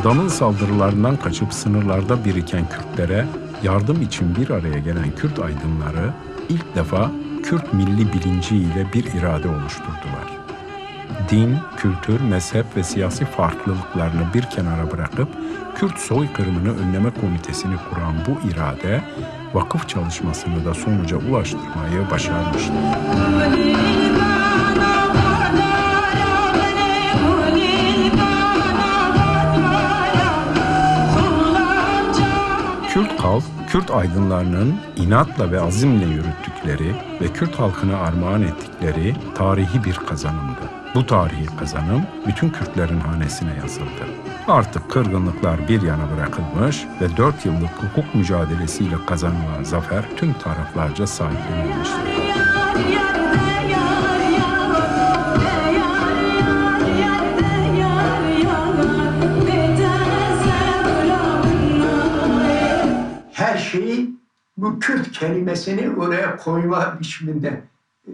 Dam'ın saldırılarından kaçıp sınırlarda biriken Kürtlere yardım için bir araya gelen Kürt aydınları ilk defa Kürt milli bilinci ile bir irade oluşturdular. Din, kültür, mezhep ve siyasi farklılıklarını bir kenara bırakıp Kürt soykırımını önleme komitesini kuran bu irade, vakıf çalışmasını da sonuca ulaştırmayı başarmıştı. Kürt halk, Kürt aydınlarının inatla ve azimle yürüttükleri ve Kürt halkına armağan ettikleri tarihi bir kazanımdı. Bu tarihi kazanım bütün Kürtlerin hanesine yazıldı. Artık kırgınlıklar bir yana bırakılmış ve dört yıllık hukuk mücadelesiyle kazanılan zafer tüm taraflarca sahiplenilmiştir. Her şeyi bu Kürt kelimesini oraya koyma biçiminde e,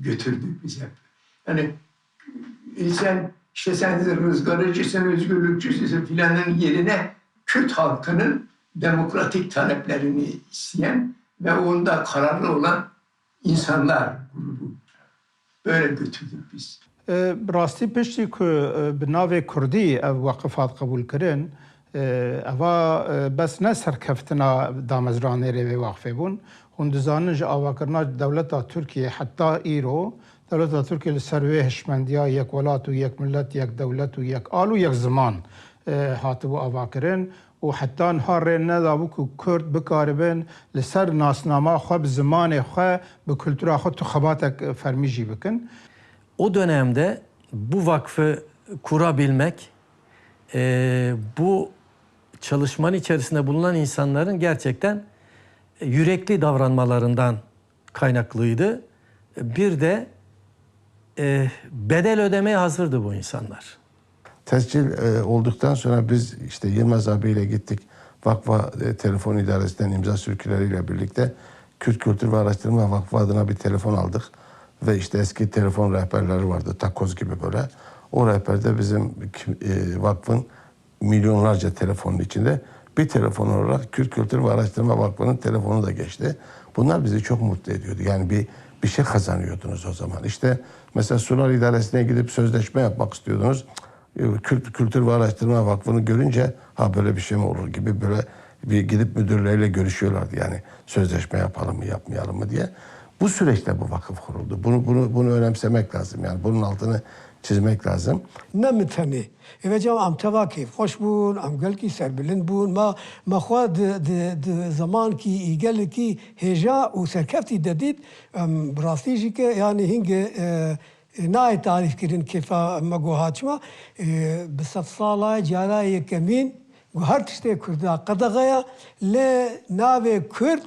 götürdük biz hep. Yani e, sen işte sen rızgarıcısın, özgürlükçüsün filanın yerine Kürt halkının demokratik taleplerini isteyen ve onda kararlı olan insanlar grubu böyle götürdük biz. E, bi rastî piştî ku, e, bi navê Kurdî ev weqif hat qebûlkirin, e, eva, e, bes ne serkeftina damezranêrê vê weqfê bûn. Hûn dizanin ji avakirina dewleta Tirkiyê heta îro, dewleta Tirkiyê li ser wê hişmendiya yek welat û yek milet, yek dewlet û yek al û yek ziman, e, hatibû avakirin û heta niha rê nedabû ku Kurd bikaribin li ser nasnama xwe, bi zimanê xwe, bi kultura xwe tu xebatek fermî jî bikin. O dönemde bu vakfı kurabilmek, e, bu çalışmanın içerisinde bulunan insanların gerçekten yürekli davranmalarından kaynaklıydı. Bir de, e, bedel ödemeye hazırdı bu insanlar. Tescil, e, olduktan sonra biz işte Yılmaz abiyle gittik. Vakfa, e, telefon idaresinden imza sürküleriyle birlikte Kürt Kültür ve Araştırma Vakfı adına bir telefon aldık. Ve işte eski telefon rehberleri vardı, takoz gibi böyle. O rehberde bizim kim-, e, vakfın milyonlarca telefonun içinde bir telefon olarak Kürt Kültür ve Araştırma Vakfı'nın telefonu da geçti. Bunlar bizi çok mutlu ediyordu. Yani bir, bir şey kazanıyordunuz o zaman. İşte mesela sular idaresine gidip sözleşme yapmak istiyordunuz. E, Kürt Kültür ve Araştırma Vakfı'nı görünce, "Ha, böyle bir şey mi olur?" gibi böyle bir gidip müdürleriyle görüşüyorlardı. Yani sözleşme yapalım mı, yapmayalım mı diye. Bu süreçte bu vakıf kuruldu. Bunu, bunu, bunu önemsemek lazım. Yani bunun altını çizmek lazım. Ne min tenê. Êve cem em teva kêfxweş bûn, em gelkî serbilind bûn. Me, me xwe di, di, di zemankî, gelekî hêja û serkeftî de dît. Em bi rastî jî ke, yanî hingê, e, e, nayê tarîfkirin kêfa me got ha çima. E, bi sedsala cara yekemîn got her tiştê Kurda qedexe ye, lê navê Kurd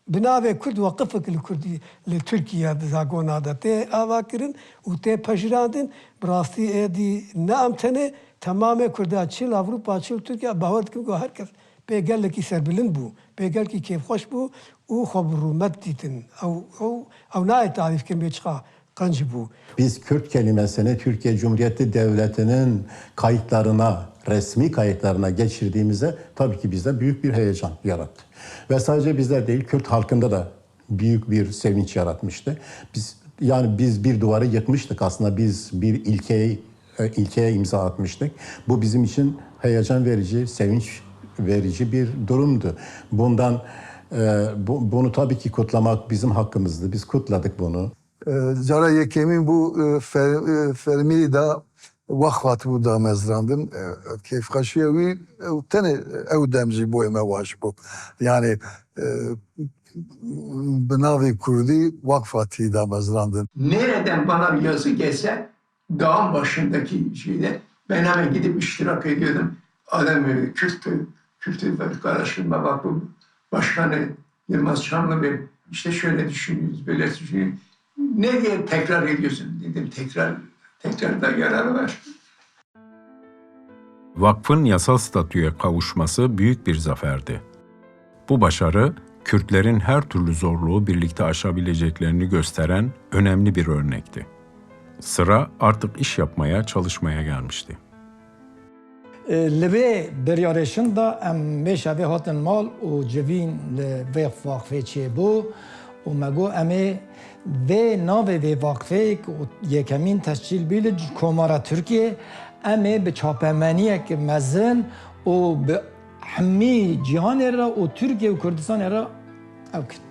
bi navê Kurd weqifek li Kurdî, li Tirkiye di zagona de tê avakirin û tê pejirandin. Bi rastî êdî ne em tenê, temamê Kurda çi li Ewropa, çi li Tirkiye, bawer dikim ku her kes pê gelekî serbilind bû, pê gelekî kêfxweş bû û xwe bi rûmet dîtin. Ew, ew, ew nayê tarîfkirin bê çiqa qenc bû. Biz Kürt kelimesini Türkiye Cumhuriyeti Devleti'nin kayıtlarına, resmi kayıtlarına geçirdiğimizde tabii ki bizde büyük bir heyecan yarattı. Ve sadece bizde değil, Kürt halkında da büyük bir sevinç yaratmıştı. Biz, yani biz bir duvarı yıkmıştık aslında, biz bir ilkeyi, e, ilkeye imza atmıştık. Bu bizim için heyecan verici, sevinç verici bir durumdu. Bundan, e, bu, bunu tabii ki kutlamak bizim hakkımızdı. Biz kutladık bunu. E, cara yekemîn bû, e, fer-, e, fermî de wext hatibû damezrandin. E, kêfxweşiya wî, e, tenê ew dem jî boyê me weş bû. Yani, e, bi navê Kurdî wext hatî damezrandin. Nereden bana bir yazı gelse, dağın başındaki şeyde ben hemen gidip iştirak ediyordum. Adam, e, Kürt, Kürt Araştırma Vakfı Başkanı Yılmaz Çamlıbel, işte şöyle düşünüyoruz, böyle düşünüyoruz. Ne diye tekrar ediyorsun dedim. Tekrar, tekrarda yararı var. Vakfın yasal statüye kavuşması büyük bir zaferdi. Bu başarı, Kürtlerin her türlü zorluğu birlikte aşabileceklerini gösteren önemli bir örnekti. Sıra artık iş yapmaya, çalışmaya gelmişti. Li vê biryarê şin de em vê şevê hatin mal û civîn li vê vaqfê çêbû û me got, em ê vê navê vê vaqfê ku yekemîn tescîl bî li Komara Tirkiyê, em ê bi çapemeniyek mezin û bi hemî cîhanê re û Tirkiye û Kurdistanê re ew kin.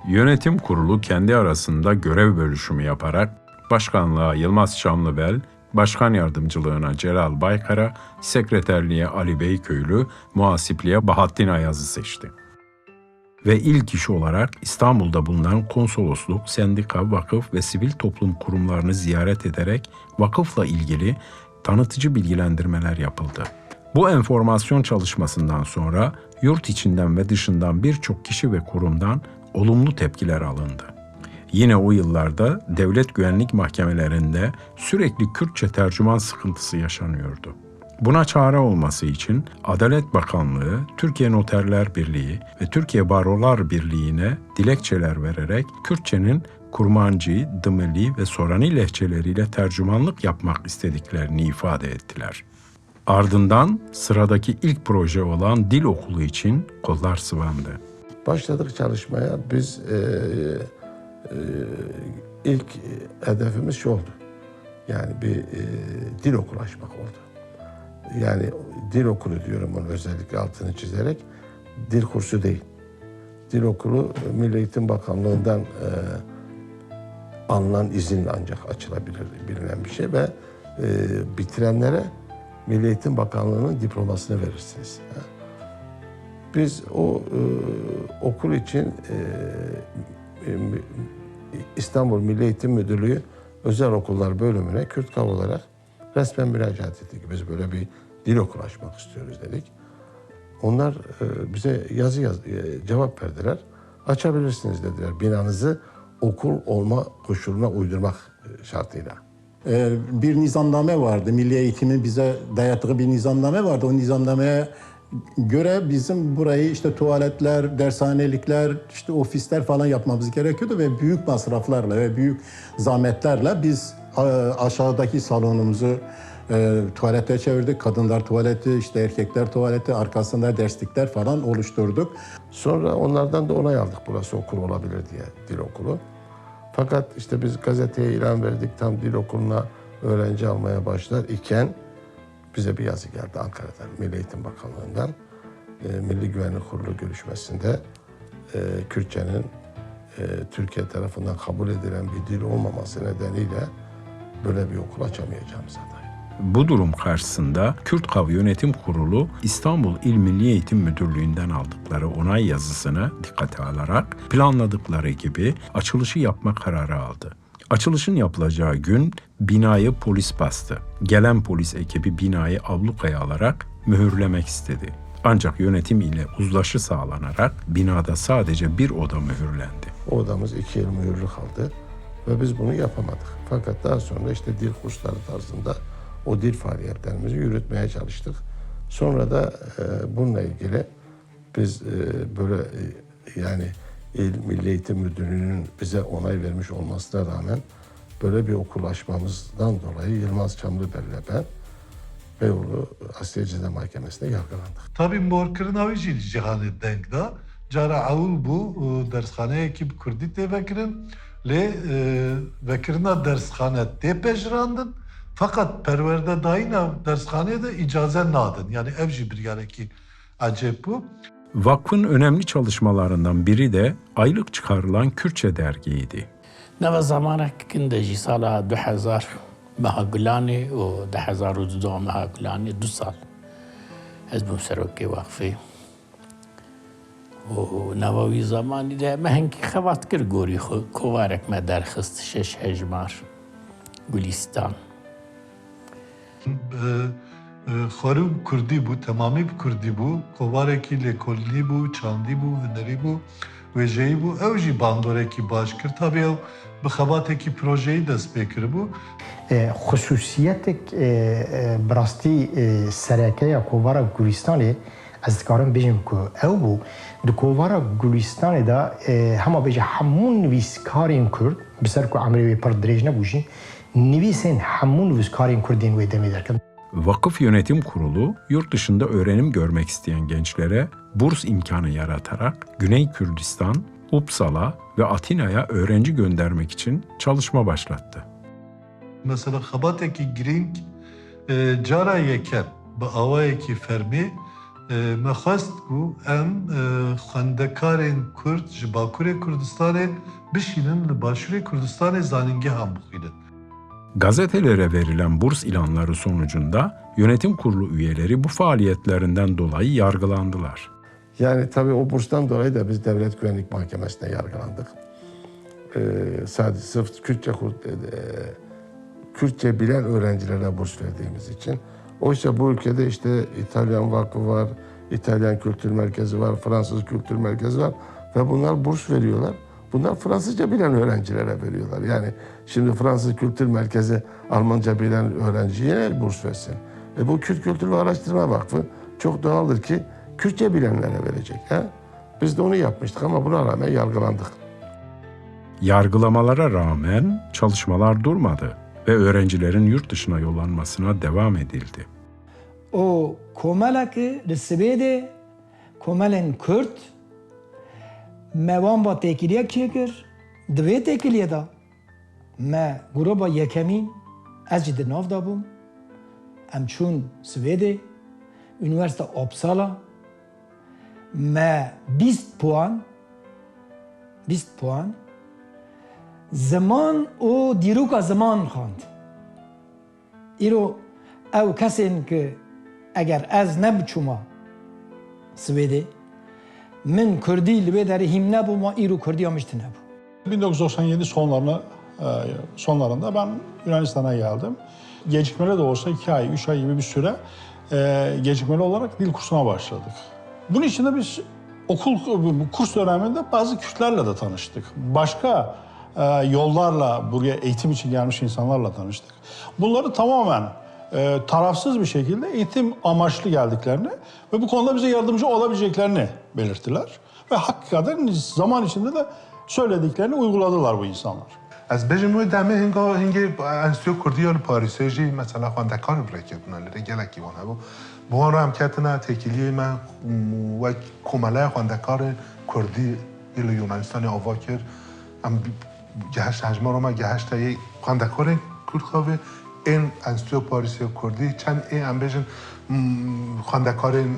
Yönetim Kurulu kendi arasında görev bölüşümü yaparak başkanlığa Yılmaz Çamlıbel, başkan yardımcılığına Celal Baykara, sekreterliğe Ali Beyköylü, muhasipliğe Bahattin Ayaz'ı seçti. Ve ilk iş olarak İstanbul'da bulunan konsolosluk, sendika, vakıf ve sivil toplum kurumlarını ziyaret ederek vakıfla ilgili tanıtıcı bilgilendirmeler yapıldı. Bu enformasyon çalışmasından sonra yurt içinden ve dışından birçok kişi ve kurumdan olumlu tepkiler alındı. Yine o yıllarda devlet güvenlik mahkemelerinde sürekli Kürtçe tercüman sıkıntısı yaşanıyordu. Buna çare olması için Adalet Bakanlığı, Türkiye Noterler Birliği ve Türkiye Barolar Birliği'ne dilekçeler vererek Kürtçenin Kurmancî, Dimilî ve Soranî lehçeleriyle tercümanlık yapmak istediklerini ifade ettiler. Ardından sıradaki ilk proje olan dil okulu için kollar sıvandı. Başladık çalışmaya. Biz e, e, ilk hedefimiz şu oldu. Yani bir e, dil okulu açmak oldu. Yani dil okulu diyorum bunu özellikle altını çizerek. Dil kursu değil. Dil okulu Milli Eğitim Bakanlığı'ndan e, alınan izinle ancak açılabilir bilinen bir şey ve e, bitirenlere Milli Eğitim Bakanlığı'nın diplomasını verirsiniz. Biz o e, okul için e, e, İstanbul Milli Eğitim Müdürlüğü Özel Okullar Bölümüne Kürt Kav olarak resmen müracaat ettik. Biz böyle bir dil okulu açmak istiyoruz dedik. Onlar e, bize yazı yaz, e, cevap verdiler. Açabilirsiniz dediler. Binanızı okul olma koşuluna uydurmak e, şartıyla. E, bir nizamname vardı. Milli Eğitim'in bize dayattığı bir nizamname vardı. O nizamnameye göre bizim burayı işte tuvaletler, dershanelikler, işte ofisler falan yapmamız gerekiyordu ve büyük masraflarla ve büyük zahmetlerle biz e, aşağıdaki salonumuzu e, tuvalete çevirdik. Kadınlar tuvaleti, işte erkekler tuvaleti, arkasında derslikler falan oluşturduk. Sonra onlardan da onay aldık burası okul olabilir diye, dil okulu. Fakat işte biz gazeteye ilan verdik, tam dil okuluna öğrenci almaya başlar iken bize bir yazı geldi Ankara'dan, Milli Eğitim Bakanlığı'ndan. E, Milli Güvenlik Kurulu görüşmesinde e, Kürtçenin e, Türkiye tarafından kabul edilen bir dil olmaması nedeniyle böyle bir okul açamayacağımıza dair. Bu durum karşısında Kürt Kav Yönetim Kurulu İstanbul İl Milli Eğitim Müdürlüğü'nden aldıkları onay yazısını dikkate alarak planladıkları gibi açılışı yapma kararı aldı. Açılışın yapılacağı gün binayı polis bastı. Gelen polis ekibi binayı ablukaya alarak mühürlemek istedi. Ancak yönetim ile uzlaşı sağlanarak binada sadece bir oda mühürlendi. O odamız iki yıl mühürlü kaldı ve biz bunu yapamadık. Fakat daha sonra işte dil kursları tarzında o dil faaliyetlerimizi yürütmeye çalıştık. Sonra da e, bununla ilgili biz e, böyle e, yani İl Milli Eğitim Müdürlüğü'nün bize onay vermiş olmasına rağmen böyle bir okul açmamızdan dolayı Yılmaz Çamlıbel'le ben Beyoğlu Asliye Ceza Mahkemesi'nde yargılandık. Tabî morkirina wî jî li cîhanê deng da. Cara ewil bû, e, dersxaneyekî bi kurdî tê vekirin. Lê, e, vekirina dersxane tê pejirandin. Feqet perwerdedayîna dersxaneyê de îcaze nadin. Yanî ev jî biryarekî ecêb bû. Vakfın önemli çalışmalarından biri de aylık çıkarılan Kürtçe dergiydi. Nava zamanek kin de jî sala du hezar meha Gulanê û du hezar û duduha meha Gulanê du sal ez bûm serokê wexfê. Û nava wî zemanî de me hinkî xebat kir gorî xwe. Kovarek me derxist şeş hejmar Gulîstan. Bi, e, xwerû bi kurdî bû, temamî bi kurdî bû, kovarekî lêkolînî bû, çandî bû, hunerî bû, wêjeyî bû. Ew jî bandorekî baş kir. Tabî ew bi xebatekî projeyî dest pê kiribû. E, xusûsiyetek, e, e, bi rastî, e, sereke ya kovara Gulîstanê, ez dikarim bêjim ku ew bû, di kovara Gulîstanê de, e, hema bêje hemû nivîskarên Kurd, bi ser ku emrê wê pir dirêj nebû jî, nivîsên hemû nivîskarên Kurd yên wê demê derketin. Vakıf Yönetim Kurulu, yurt dışında öğrenim görmek isteyen gençlere burs imkanı yaratarak Güney Kürdistan, Uppsala ve Atina'ya öğrenci göndermek için çalışma başlattı. Mesela xebatekî girîng, e, cara yekem bi awayekî fermî, e, me xwest ku em, e, xwendekarên Kurd ji Bakurê Kurdistanê bişînin li Başûrê Kurdistanê zanîngehan bixwînin. Gazetelere verilen burs ilanları sonucunda yönetim kurulu üyeleri bu faaliyetlerinden dolayı yargılandılar. Yani tabii o burstan dolayı da biz Devlet Güvenlik Mahkemesi'ne yargılandık. Ee, sadece sırf Kürtçe kur-, e, Kürtçe bilen öğrencilere burs verdiğimiz için. Oysa bu ülkede işte İtalyan Vakfı var, İtalyan Kültür Merkezi var, Fransız Kültür Merkezi var ve bunlar burs veriyorlar. Bunlar Fransızca bilen öğrencilere veriyorlar. Yani şimdi Fransız Kültür Merkezi Almanca bilen öğrenciye burs versin. E, bu Kürt Kültür ve Araştırma Vakfı çok doğaldır ki Kürtçe bilenlere verecek. He? Biz de onu yapmıştık ama buna rağmen yargılandık. Yargılamalara rağmen çalışmalar durmadı ve öğrencilerin yurt dışına yollanmasına devam edildi. O komelekî li Swêdê komelên Kurd me wan ba têkiliyek çêkir. Di vê têkiliyê de me grûba yekemîn, ez jî di nav de bûm. Em çûn Swêdê, Unîversîta Uppsala, me bîst puan, bîst puan, ziman û dîroka ziman xwend. Îro ew kesên ki eger ez nebiçûma Swêdê, min kurdî li wê derê hîm nebû, ma îro kurdiya min jî tune bû. bin dokuz yüz doksan yedi sonlarına, e, sonlarında ben Yunanistan'a geldim. Gecikmeli de olsa iki ay, üç ay gibi bir süre, e, gecikmeli olarak dil kursuna başladık. Bunun içinde biz okul, bu kurs döneminde bazı Kürtlerle de tanıştık. Başka, e, yollarla buraya eğitim için gelmiş insanlarla tanıştık. Bunları tamamen, e, tarafsız bir şekilde eğitim amaçlı geldiklerini ve bu konuda bize yardımcı olabileceklerini belirttiler. Ve hakikaten zaman içinde de söylediklerini uyguladılar bu insanlar. Ez bêjim wê demê hinga, hingê Enstîtuya Kurdî ya li Parîsê jî mesela xwendekar bireketine, lê gelekî wan hebû. Bi wan re em ketine têkiliyê me, m, wek komeleya xwendekarên Kurdî yê li Yunanistanê ava kir. Em gehişt, hejmara me gehişte yê xwendekarên Kurd xwe vê ên Enstîtuya Parîsê Kurdî, çend ê em bêjin, m, xwendekarên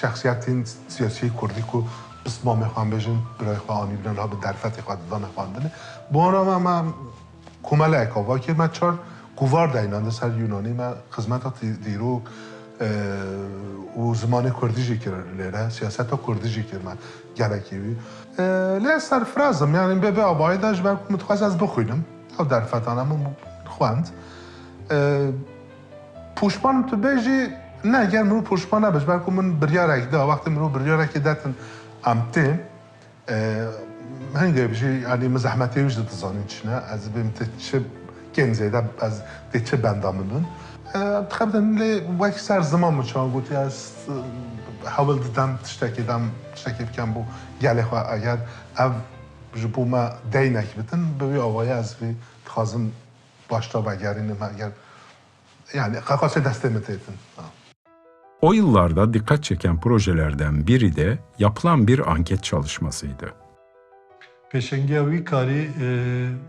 şexsiyetên siyasî Kurdî ku pismamê xwe em bêjin, birayê xwe anîbûne niha bi derfetê xwe didane xwendinê. Bi wan re me, me komeleyek ava kir, me çar kovar deynan di ser Yunanî, me xizmeta tî-, dîrok, e, û zimanê Kurdî jî kir lêre, siyaseta Kurdî jî kir me gelekî wî. E, lê ez serfiraz im, yanî bê, bê avayî de ji ber ku min dixwest ez bixwînim, ew derfetane min xwend. E, Pûşman tu bê jî, ne, ger mirov pûşman nebe, ji ber ku min biryarek da, wextê mirov biryarekê detin em tên, e, hingê jî, yanî min zehmetê wî jî dizanîn çi ne, ez bêm tê çi kêm zêde, ez tê çi benda min bin. E, dixebtin lê wek ser ziman min çawa gotî, ez, e, hewil didim tiştekê dem, tiştekê bikem bo gelê xwe, eger ev ji bo me deynek bitin, bi wî awayî ez vê dixwazim başta vegerînim, eger Yani, qaqaçê destê min têtin. Ha. O yıllarda dikkat çeken projelerden biri de yapılan bir anket çalışmasıydı. Pêşengiya wî karî, e,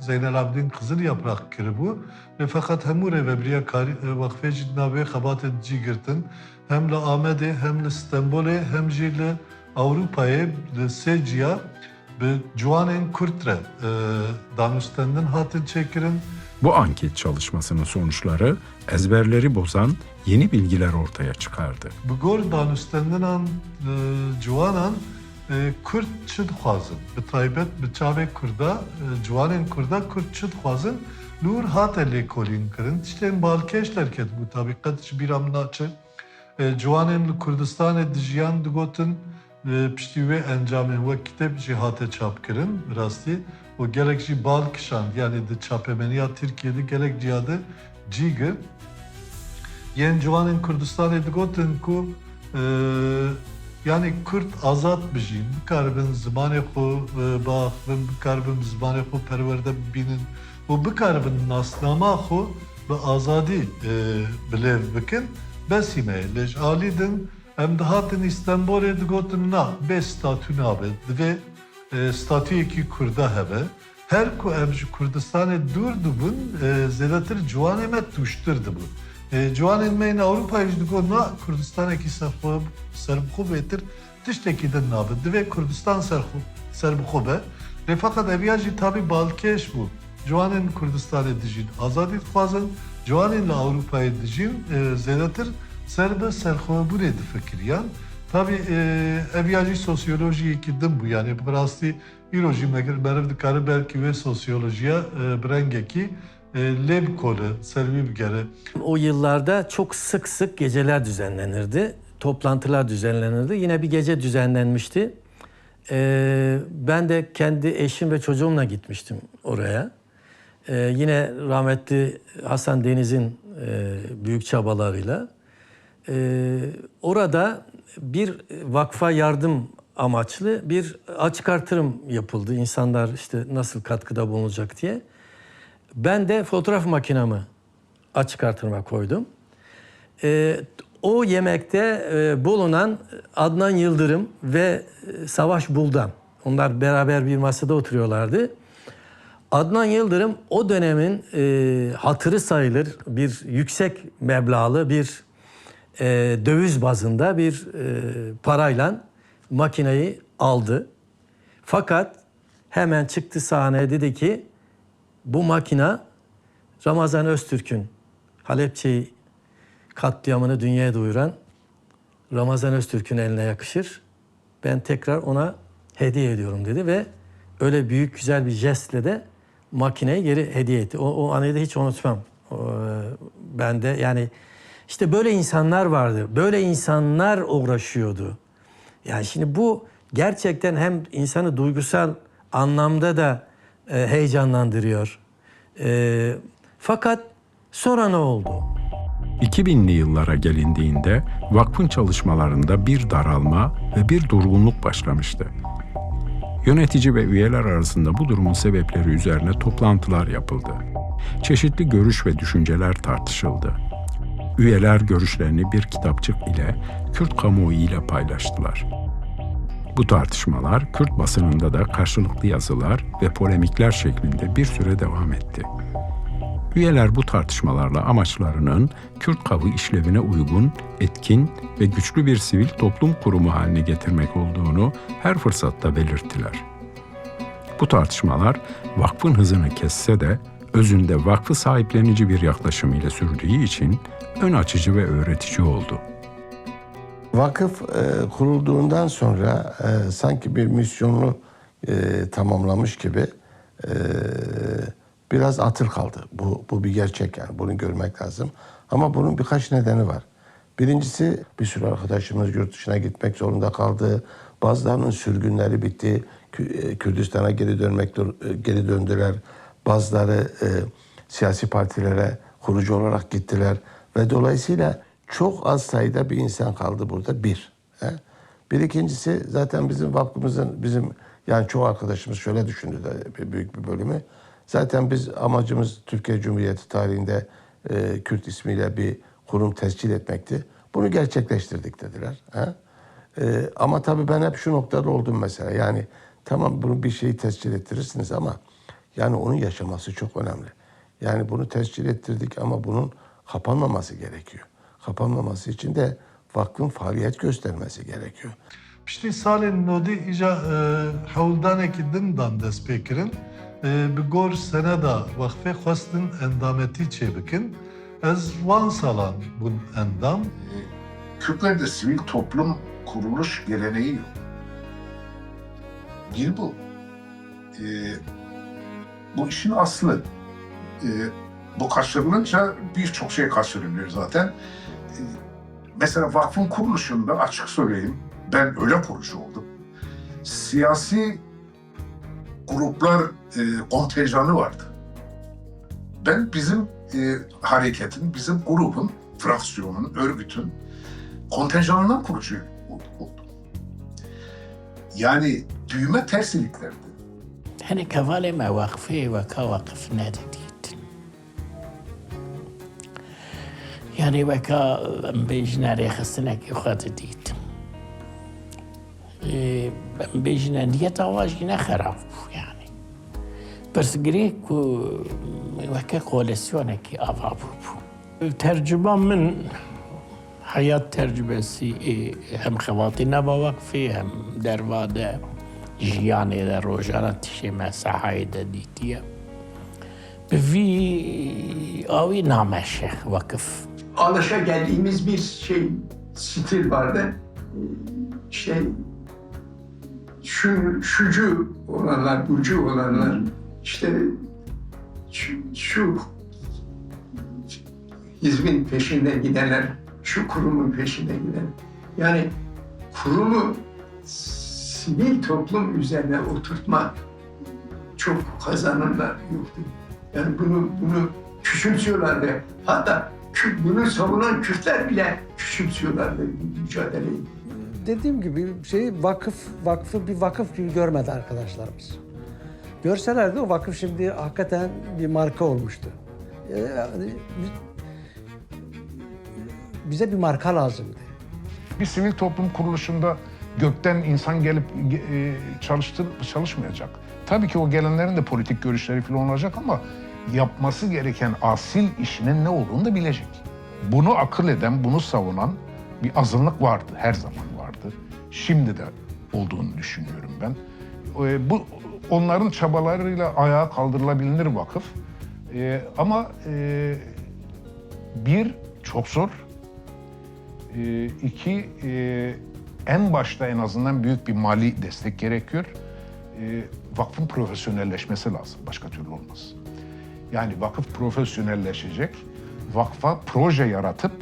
Zeynel Abidîn Qizil Yaprak kiribû. Lê feqet hemû rêvebiriya karî, e, wexfê jî di nav vê xebatê de cî girtin. Hem li Amedê, hem li Stenbolê, hem jî li Ewropayê, li sê ciya bi ciwanên Kurd re, e, danûstendin hatin çêkirin. Bu anket çalışmasının sonuçları ezberleri bozan yeni bilgiler ortaya çıkardı. Bi gor danûstendinan, e, ciwanan, e, Kurd çi dixwazin? Bi taybet bi çavê Kurda, e, ciwanên Kurda Kurd çi dixwazin? Li wir hate lêkolîn kirin. Tiştên balkêş derketibû, tabî qet ji bîra min naçe. E, ciwanên li Kurdistanê dijiyan digotin, e, piştî wê encamên wek kitêb jî hate çapkirin, bi rastî, û gelek jî bal kişand, yanî di çapemeniya Tirkiyê de gelek ciya de cî girt. Yên ciwanên Kurdistanê digotin ku, e, yanî Kurd azad bijîn, bikaribin zimanê xwe, e, biaxivin, bikaribin bi zimanê xwe perwerde bibînin û bikaribin nasnama xwe bi azadî, e, bilêv bikin Besî me ye. Lê ji alî din em dihatin Îstenbolê digotin na, bê statû nabe. Divê, e, statûyekî Kurda hebe. Her ku em ji Kurdistanê dûr dibûn, e, zêdetir ciwanê me tûştir dibûn. E, ciwanên me yên Ewropayê jî digot na, Kurdistanekî serxwe-, serbixwe bêtir tiştekî din nabe. Divê Kurdistan serxwe-, serbixwe be. Lê feqet eviya jî tabî balkêş bû. Ciwanên Kurdistanê dijîn azadî dixwazin, ciwanên li Ewropayê dijîn, e, zêdetir ser bi serxwebûnê difikiriyan. Tabî, e, eviya jî sosyolojiyekî din bû. Yanî bi rastî îro jî me-, meriv dikare belkî wê sosyolojiya, e, bi rengekî, e, lê bikole, ser wî bigere. O yıllarda çok sık sık geceler düzenlenirdi, toplantılar düzenlenirdi. Yine bir gece düzenlenmişti. Ee, ben de kendi eşim ve çocuğumla gitmiştim oraya. Ee, yine rahmetli Hasan Deniz'in, e, büyük çabalarıyla. Ee, orada bir vakfa yardım amaçlı bir açık artırım yapıldı. İnsanlar işte nasıl katkıda bulunacak diye. Ben de fotoğraf makinamı açık artırıma koydum. Ee, o yemekte, e, bulunan Adnan Yıldırım ve, e, Savaş Buldan, onlar beraber bir masada oturuyorlardı. Adnan Yıldırım o dönemin, e, hatırı sayılır bir yüksek meblağlı bir, e, döviz bazında bir, e, parayla makineyi aldı. Fakat hemen çıktı sahneye, dedi ki, "Bu makina Ramazan Öztürk'ün, Halepçe katliamını dünyaya duyuran Ramazan Öztürk'ün eline yakışır. Ben tekrar ona hediye ediyorum," dedi ve öyle büyük güzel bir jestle de makineyi geri hediye etti. O, o anıyı da hiç unutmam. O, e, ben de yani işte böyle insanlar vardı. Böyle insanlar uğraşıyordu. Yani şimdi bu gerçekten hem insanı duygusal anlamda da, e, heyecanlandırıyor. E, fakat sonra ne oldu? iki binli yıllara gelindiğinde vakfın çalışmalarında bir daralma ve bir durgunluk başlamıştı. Yönetici ve üyeler arasında bu durumun sebepleri üzerine toplantılar yapıldı. Çeşitli görüş ve düşünceler tartışıldı. Üyeler görüşlerini bir kitapçık ile Kürt kamuoyu ile paylaştılar. Bu tartışmalar Kürt basınında da karşılıklı yazılar ve polemikler şeklinde bir süre devam etti. Üyeler bu tartışmalarla amaçlarının Kürt kamu işlevine uygun, etkin ve güçlü bir sivil toplum kurumu haline getirmek olduğunu her fırsatta belirttiler. Bu tartışmalar vakfın hızını kesse de özünde vakfı sahiplenici bir yaklaşım ile sürdüğü için ön açıcı ve öğretici oldu. Vakıf, e, kurulduğundan sonra, e, sanki bir misyonunu, e, tamamlamış gibi, e, biraz atıl kaldı. Bu, bu bir gerçek yani. Bunu görmek lazım. Ama bunun birkaç nedeni var. Birincisi, bir sürü arkadaşımız yurt dışına gitmek zorunda kaldı. Bazılarının sürgünleri bitti. Kü-, e, Kürdistan'a geri dönmek dur-, e, geri döndüler. Bazıları, e, siyasi partilere kurucu olarak gittiler. Ve dolayısıyla çok az sayıda bir insan kaldı burada. Bir. He? Bir ikincisi, zaten bizim vakfımızın, bizim, yani çoğu arkadaşımız şöyle düşündü de, bir büyük bir bölümü. Zaten biz, amacımız Türkiye Cumhuriyeti tarihinde, e, Kürt ismiyle bir kurum tescil etmekti. Bunu gerçekleştirdik dediler. He? E, ama tabii ben hep şu noktada oldum mesela. Yani tamam, bunu bir şeyi tescil ettirirsiniz ama yani onun yaşaması çok önemli. Yani bunu tescil ettirdik ama bunun kapanmaması gerekiyor. Kapanmaması için de vakfın faaliyet göstermesi gerekiyor. Piştî salên nodî îja, e, hewldanekî din dan dest pê kirin. E, bi gor seneda wexfê xwestin endametî çêbikin. Ez wan salan bûn endam. Kürtlerde sivil toplum kuruluş geleneği yok. Değil bu. E, bu işin aslı. E, bu kaçırılınca birçok şey kaçırılıyor zaten. E, mesela vakfın kuruluşunda, açık söyleyeyim, ben öyle kurucu oldum. Siyasi gruplar, e, kontenjanı vardı. Ben bizim, e, hareketin, bizim grubun, fraksiyonun, örgütün kontenjanından kurucu oldum. Yani düğme ters iliklerdi. Hinek hevalê me weqfê weka weqif nedidîtin. Yanî weke em bêjine rêxistinekî xwe didît. Ê, em bêjine niyeta wa jî ne xerab bû yanî. Pirsgirêk ku weke koalîsyonekî ava bûbû. Tercuma min heyat tercumesî ê hem xebatî nava weqfê hem derva de jiyanê de rojane tiştê me sehayê de dîtiye. Bi vî awî nameşe wekif. Alışa geldiğimiz bir şey, stil vardı. İşte şu, şucu olanlar, bucu olanlar, işte şu, şu hizbin peşinden gidenler, şu kurumun peşinden gidenler. Yani kurumu sivil toplum üzerine oturtma çok kazanımla yoktu. Yani bunu, bunu küçümsüyorlardı. Hatta Kü-, bunu savunan Kürtler bile küçümsüyorlardı mücadeleyi. Dediğim gibi şey, vakıf, vakfı bir vakıf gibi görmedi arkadaşlarımız. Görselerdi o vakıf şimdi hakikaten bir marka olmuştu. Ee, yani biz- bize bir marka lazımdı. Bir sivil toplum kuruluşunda gökten insan gelip e, çalıştır, çalışmayacak. Tabii ki o gelenlerin de politik görüşleri falan olacak ama yapması gereken asil işinin ne olduğunu da bilecek. Bunu akıl eden, bunu savunan bir azınlık vardı, her zaman vardı. Şimdi de olduğunu düşünüyorum ben. E, bu onların çabalarıyla ayağa kaldırılabilir vakıf. E, ama e, bir, çok zor. E, iki, e, en başta en azından büyük bir mali destek gerekiyor. E, vakfın profesyonelleşmesi lazım. Başka türlü olmaz. Yani vakıf profesyonelleşecek, vakfa proje yaratıp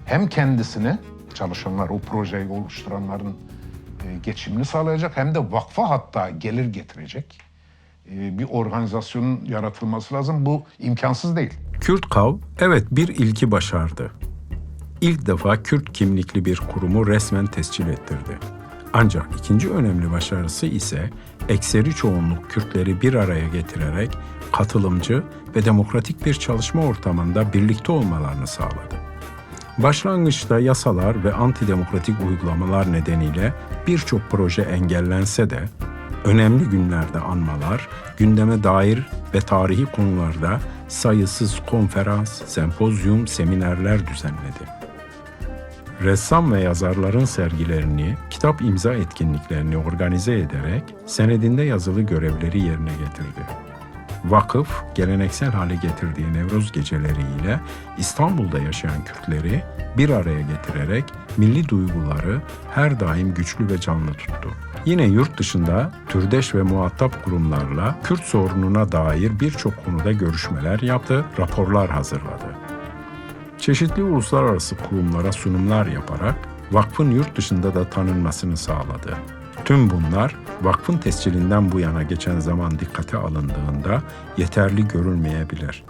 hem kendisini, çalışanlar, o projeyi oluşturanların e, geçimini sağlayacak hem de vakfa hatta gelir getirecek e, bir organizasyonun yaratılması lazım. Bu imkansız değil. Kürt Kav, evet, bir ilki başardı. İlk defa Kürt kimlikli bir kurumu resmen tescil ettirdi. Ancak ikinci önemli başarısı ise ekseri çoğunluk Kürtleri bir araya getirerek katılımcı ve demokratik bir çalışma ortamında birlikte olmalarını sağladı. Başlangıçta yasalar ve antidemokratik uygulamalar nedeniyle birçok proje engellense de önemli günlerde anmalar, gündeme dair ve tarihi konularda sayısız konferans, sempozyum, seminerler düzenledi. Ressam ve yazarların sergilerini, kitap imza etkinliklerini organize ederek senedinde yazılı görevleri yerine getirdi. Vakıf, geleneksel hale getirdiği Nevroz geceleri ile İstanbul'da yaşayan Kürtleri bir araya getirerek milli duyguları her daim güçlü ve canlı tuttu. Yine yurt dışında türdeş ve muhatap kurumlarla Kürt sorununa dair birçok konuda görüşmeler yaptı, raporlar hazırladı. Çeşitli uluslararası kurumlara sunumlar yaparak vakfın yurt dışında da tanınmasını sağladı. Tüm bunlar vakfın tescilinden bu yana geçen zaman dikkate alındığında yeterli görülmeyebilir.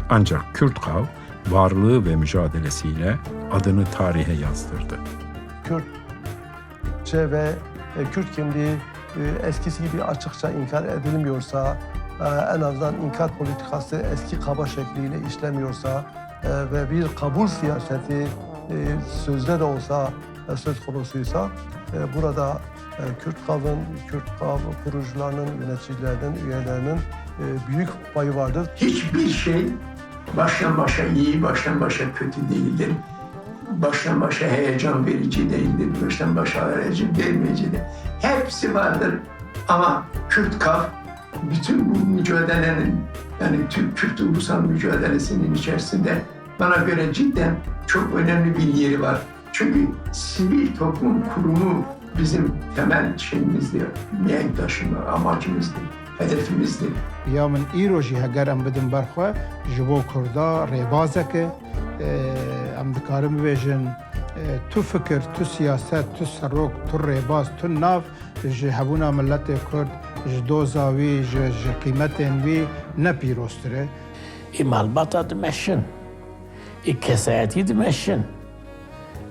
Ancak Kürt Kav varlığı ve mücadelesiyle adını tarihe yazdırdı. Kürtçe ve e, Kürt kimliği e, eskisi gibi açıkça inkar edilmiyorsa, e, en azından inkar politikası eski kaba şekliyle işlemiyorsa e, ve bir kabul siyaseti e, sözde de olsa e, söz konusuysa, e, burada e, Kürt Kav'ın, Kürt Kav kurucularının, yöneticilerinin, üyelerinin e, büyük payı vardır. Hiçbir şey baştan başa iyi, baştan başa kötü değildir. Baştan başa heyecan verici değildir, baştan başa heyecan vermeyicidir. Hepsi vardır ama Kürt Kav bütün bu mücadelenin, yani Türk Kürt ulusal mücadelesinin içerisinde bana göre cidden çok önemli bir yeri var. Çünkü sivil toplum kurumu bizim temel şeyimizdir, mihenk taşımız, amacımızdır, hedefimizdir. Ya min îro jî heger em bidin ber xwe, ji bo Kurda rêbazek e, em dikarin bibêjin, e, tu fikir, tu siyaset, tu serok, tu rêbaz, tu nav ji hebûna miletê Kurd, ji doza wî, ji, ji qîmetên wî ne pîroztir e. Ê malbata dimeşin, ê kesayetî dimeşin.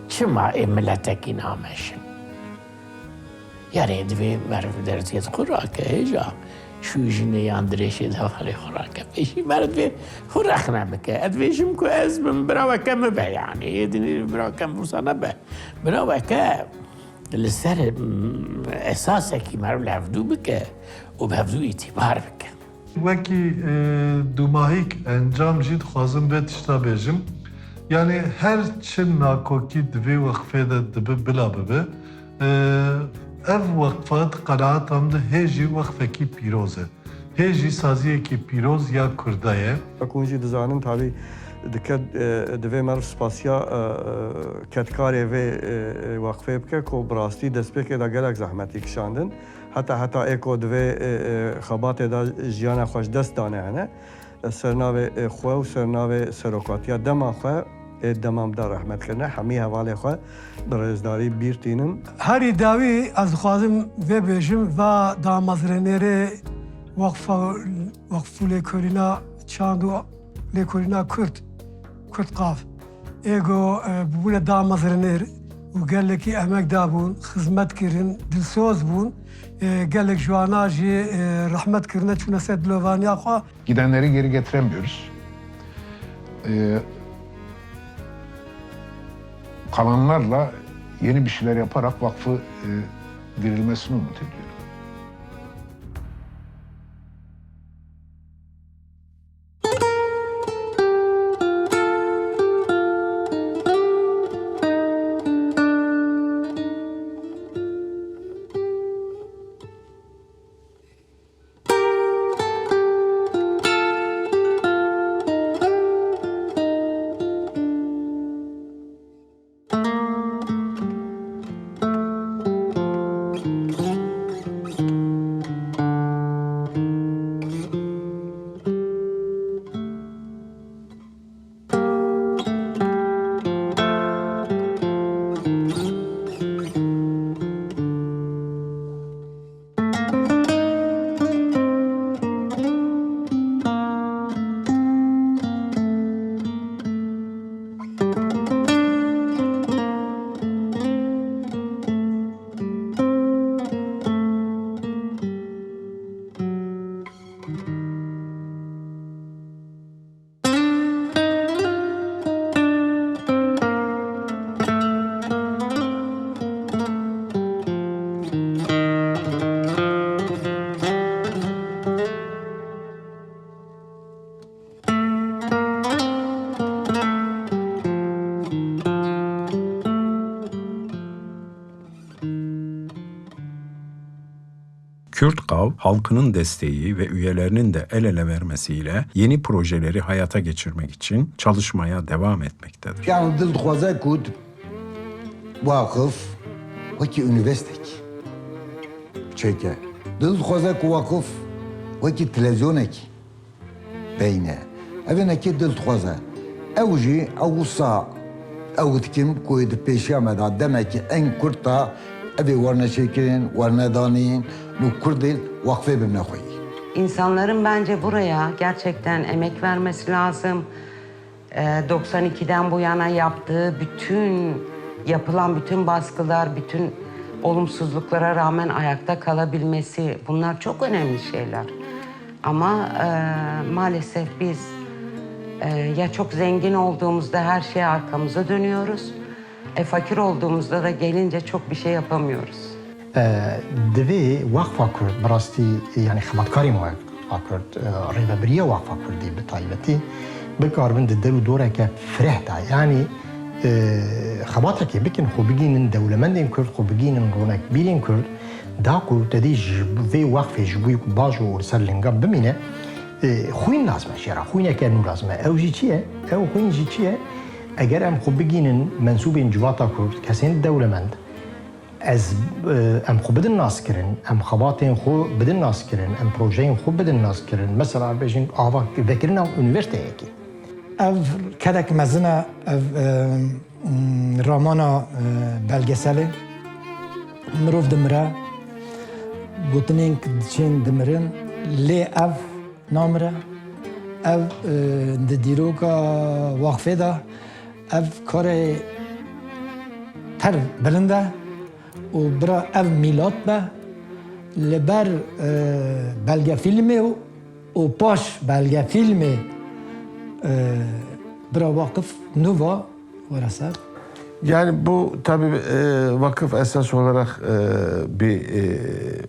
Çima ê miletekî nameşin? Yanî divê meriv dersiyê xwe rake hêja. Şûjînê yan dirêjê de hevalê xwe rake. Pêşî meriv divê xwe rexne bike. Ez dibêjim ku ez bim, bira weke min be, yanî. Ê dinê bira weke min wisa nebe. Bira weke li ser, mm, esasekî meriv li hevdû bike û bi hevdû îtîbar bike. Wekî, e, dûmahîk encam jî dixwazim vê tişta bêjim. Yanî her çi nakokî di vê weqfê de dibe bila bibe, e, ev weqfa di qenaeta min de hê jî weqfekî pîroz e. Hê jî saziyekî pîroz ya Kurda ye. Wek hûn jî dizanin, tabî dike, e, divê meriv spasiya, e, e, kedkarê vê, e, e, weqfê bike ku bi rastî destpêkê de gelek zehmetî kişandin. Heta, heta ê ku di vê, e, e, xebatê de jiyana xwe ji dest dane hene. Ez ser navê, e, xwe û ser navê serokatiya dema xwe ê dema min de rehmet kirine, hemî hevalê xwe bi rêzdarî bîr tînim. Herî dawî ez dixwazim vê bêjim, va damezrênêrê Weqfa, Weqf û Lêkolîna Çand û Lêkolîna Kurd, Kurd Qav. Ê ku, e, bûbûne damezrênêr û gelekî emek dabûn, xizmet kirin, dilsoz bûn. E, gelek ji wana jî, e, rehmet kirine, çûne ser dilovaniya xwe. Gidenleri geri getiremiyoruz. E, kalanlarla yeni bir şeyler yaparak vakfı, e, dirilmesini umut ediyorum. Kürt Kav, halkının desteği ve üyelerinin de el ele vermesiyle yeni projeleri hayata geçirmek için çalışmaya devam etmektedir. Yani dil dixwaze ku waqif wekî unîversîtek çêke. Dil dixwaze ku waqif wekî televîzyonekî beyne. Ev hinekî dil dixwaze. Ew jî, ew wisa, ew dikim ku di pêşiya me de demekî eng kurt de evê werne çêkirin, werne danîn, nû kurdê waqfê bimne xweyî. İnsanların bence buraya gerçekten emek vermesi lazım. Ee, doksan ikiden bu yana yaptığı bütün, yapılan bütün baskılar, bütün olumsuzluklara rağmen ayakta kalabilmesi, bunlar çok önemli şeyler. Ama, e, maalesef biz, e, ya çok zengin olduğumuzda her şeye arkamıza dönüyoruz, e, fakir olduğumuzda da gelince çok bir şey yapamıyoruz. E, divê Waqfa Kurd bi rastî, yanî xebatkarên Waqfa Kurd, e, rêvebiriya Waqfa Kurdî bi taybetî, bikaribin di der û doreke fireh de, yanî, e, xebatekê bikin, xwe bigînin dewlemendên Kurd, xwe bigînin ronekbîrên Kurd, da ku te dî ji vê waqfê ji bo ku baş û li ser lingan bimîne, e, xwîn lazim e jê re, xwîneke nû lazim e. Ew jî çi ye? Ew xwîn jî çi ye? Eger em xwe bigînin mensûbên civata Kurd, kesên dewlemend, Ez, e, em xwe bidin naskirin, em xebatên xwe bidin naskirin, em projeyên xwe bidin naskirin. Mesela bêjin ava vekirina unîversîteyekê. Ev kedek mezin e, ev, e, m, ramana, e, belgeselê. Mirov dimire, gotinên diçên dimirin, lê ev namire. Ev, e, di dîroka waqfê de ev karê ter bilind e. Û bira ev mîlat be, Li ber e, belgefîlmê û, û paş belgefîlmê e, bira Waqif Nova were ser. Yani bu tabii e, vakıf esas olarak e, bir e,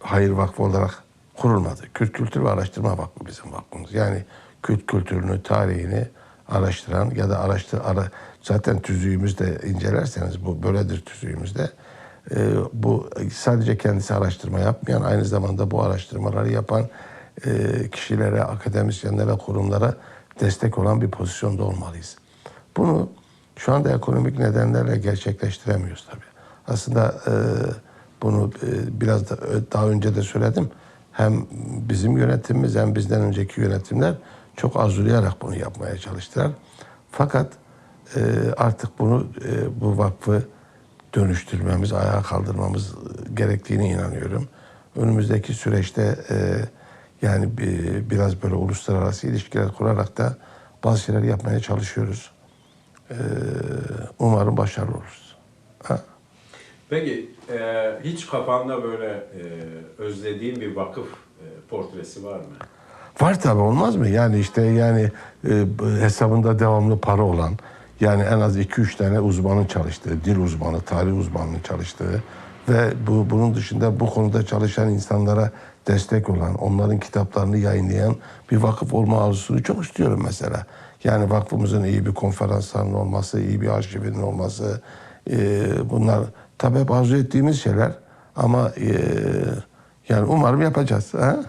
hayır vakfı olarak kurulmadı. Kürt Kültür ve Araştırma Vakfı bizim vakfımız. Yani Kürt kültürünü, tarihini araştıran ya da araştır ara, zaten tüzüğümüzde incelerseniz bu böyledir tüzüğümüzde. E, bu sadece kendisi araştırma yapmayan, aynı zamanda bu araştırmaları yapan e, kişilere, akademisyenlere, kurumlara destek olan bir pozisyonda olmalıyız. Bunu şu anda ekonomik nedenlerle gerçekleştiremiyoruz tabii. Aslında e, bunu e, biraz da, ö- daha önce de söyledim. Hem bizim yönetimimiz hem bizden önceki yönetimler çok arzulayarak bunu yapmaya çalıştılar. Fakat e, artık bunu e, bu vakfı dönüştürmemiz, ayağa kaldırmamız gerektiğine inanıyorum. Önümüzdeki süreçte e, yani bir, biraz böyle uluslararası ilişkiler kurarak da bazı şeyler yapmaya çalışıyoruz. E, umarım başarılı oluruz. Ha? Peki e, hiç kafanda böyle e, özlediğin bir vakıf e, portresi var mı? Var tabii, olmaz mı? Yani işte yani e, hesabında devamlı para olan, yani en az iki üç tane uzmanın çalıştığı, dil uzmanı, tarih uzmanının çalıştığı ve bu bunun dışında bu konuda çalışan insanlara destek olan, onların kitaplarını yayınlayan bir vakıf olma arzusunu çok istiyorum mesela. Yani vakfımızın iyi bir konferans salonu olması, iyi bir arşivinin olması, e, bunlar tabii hep arzu ettiğimiz şeyler ama e, yani umarım yapacağız. Ha?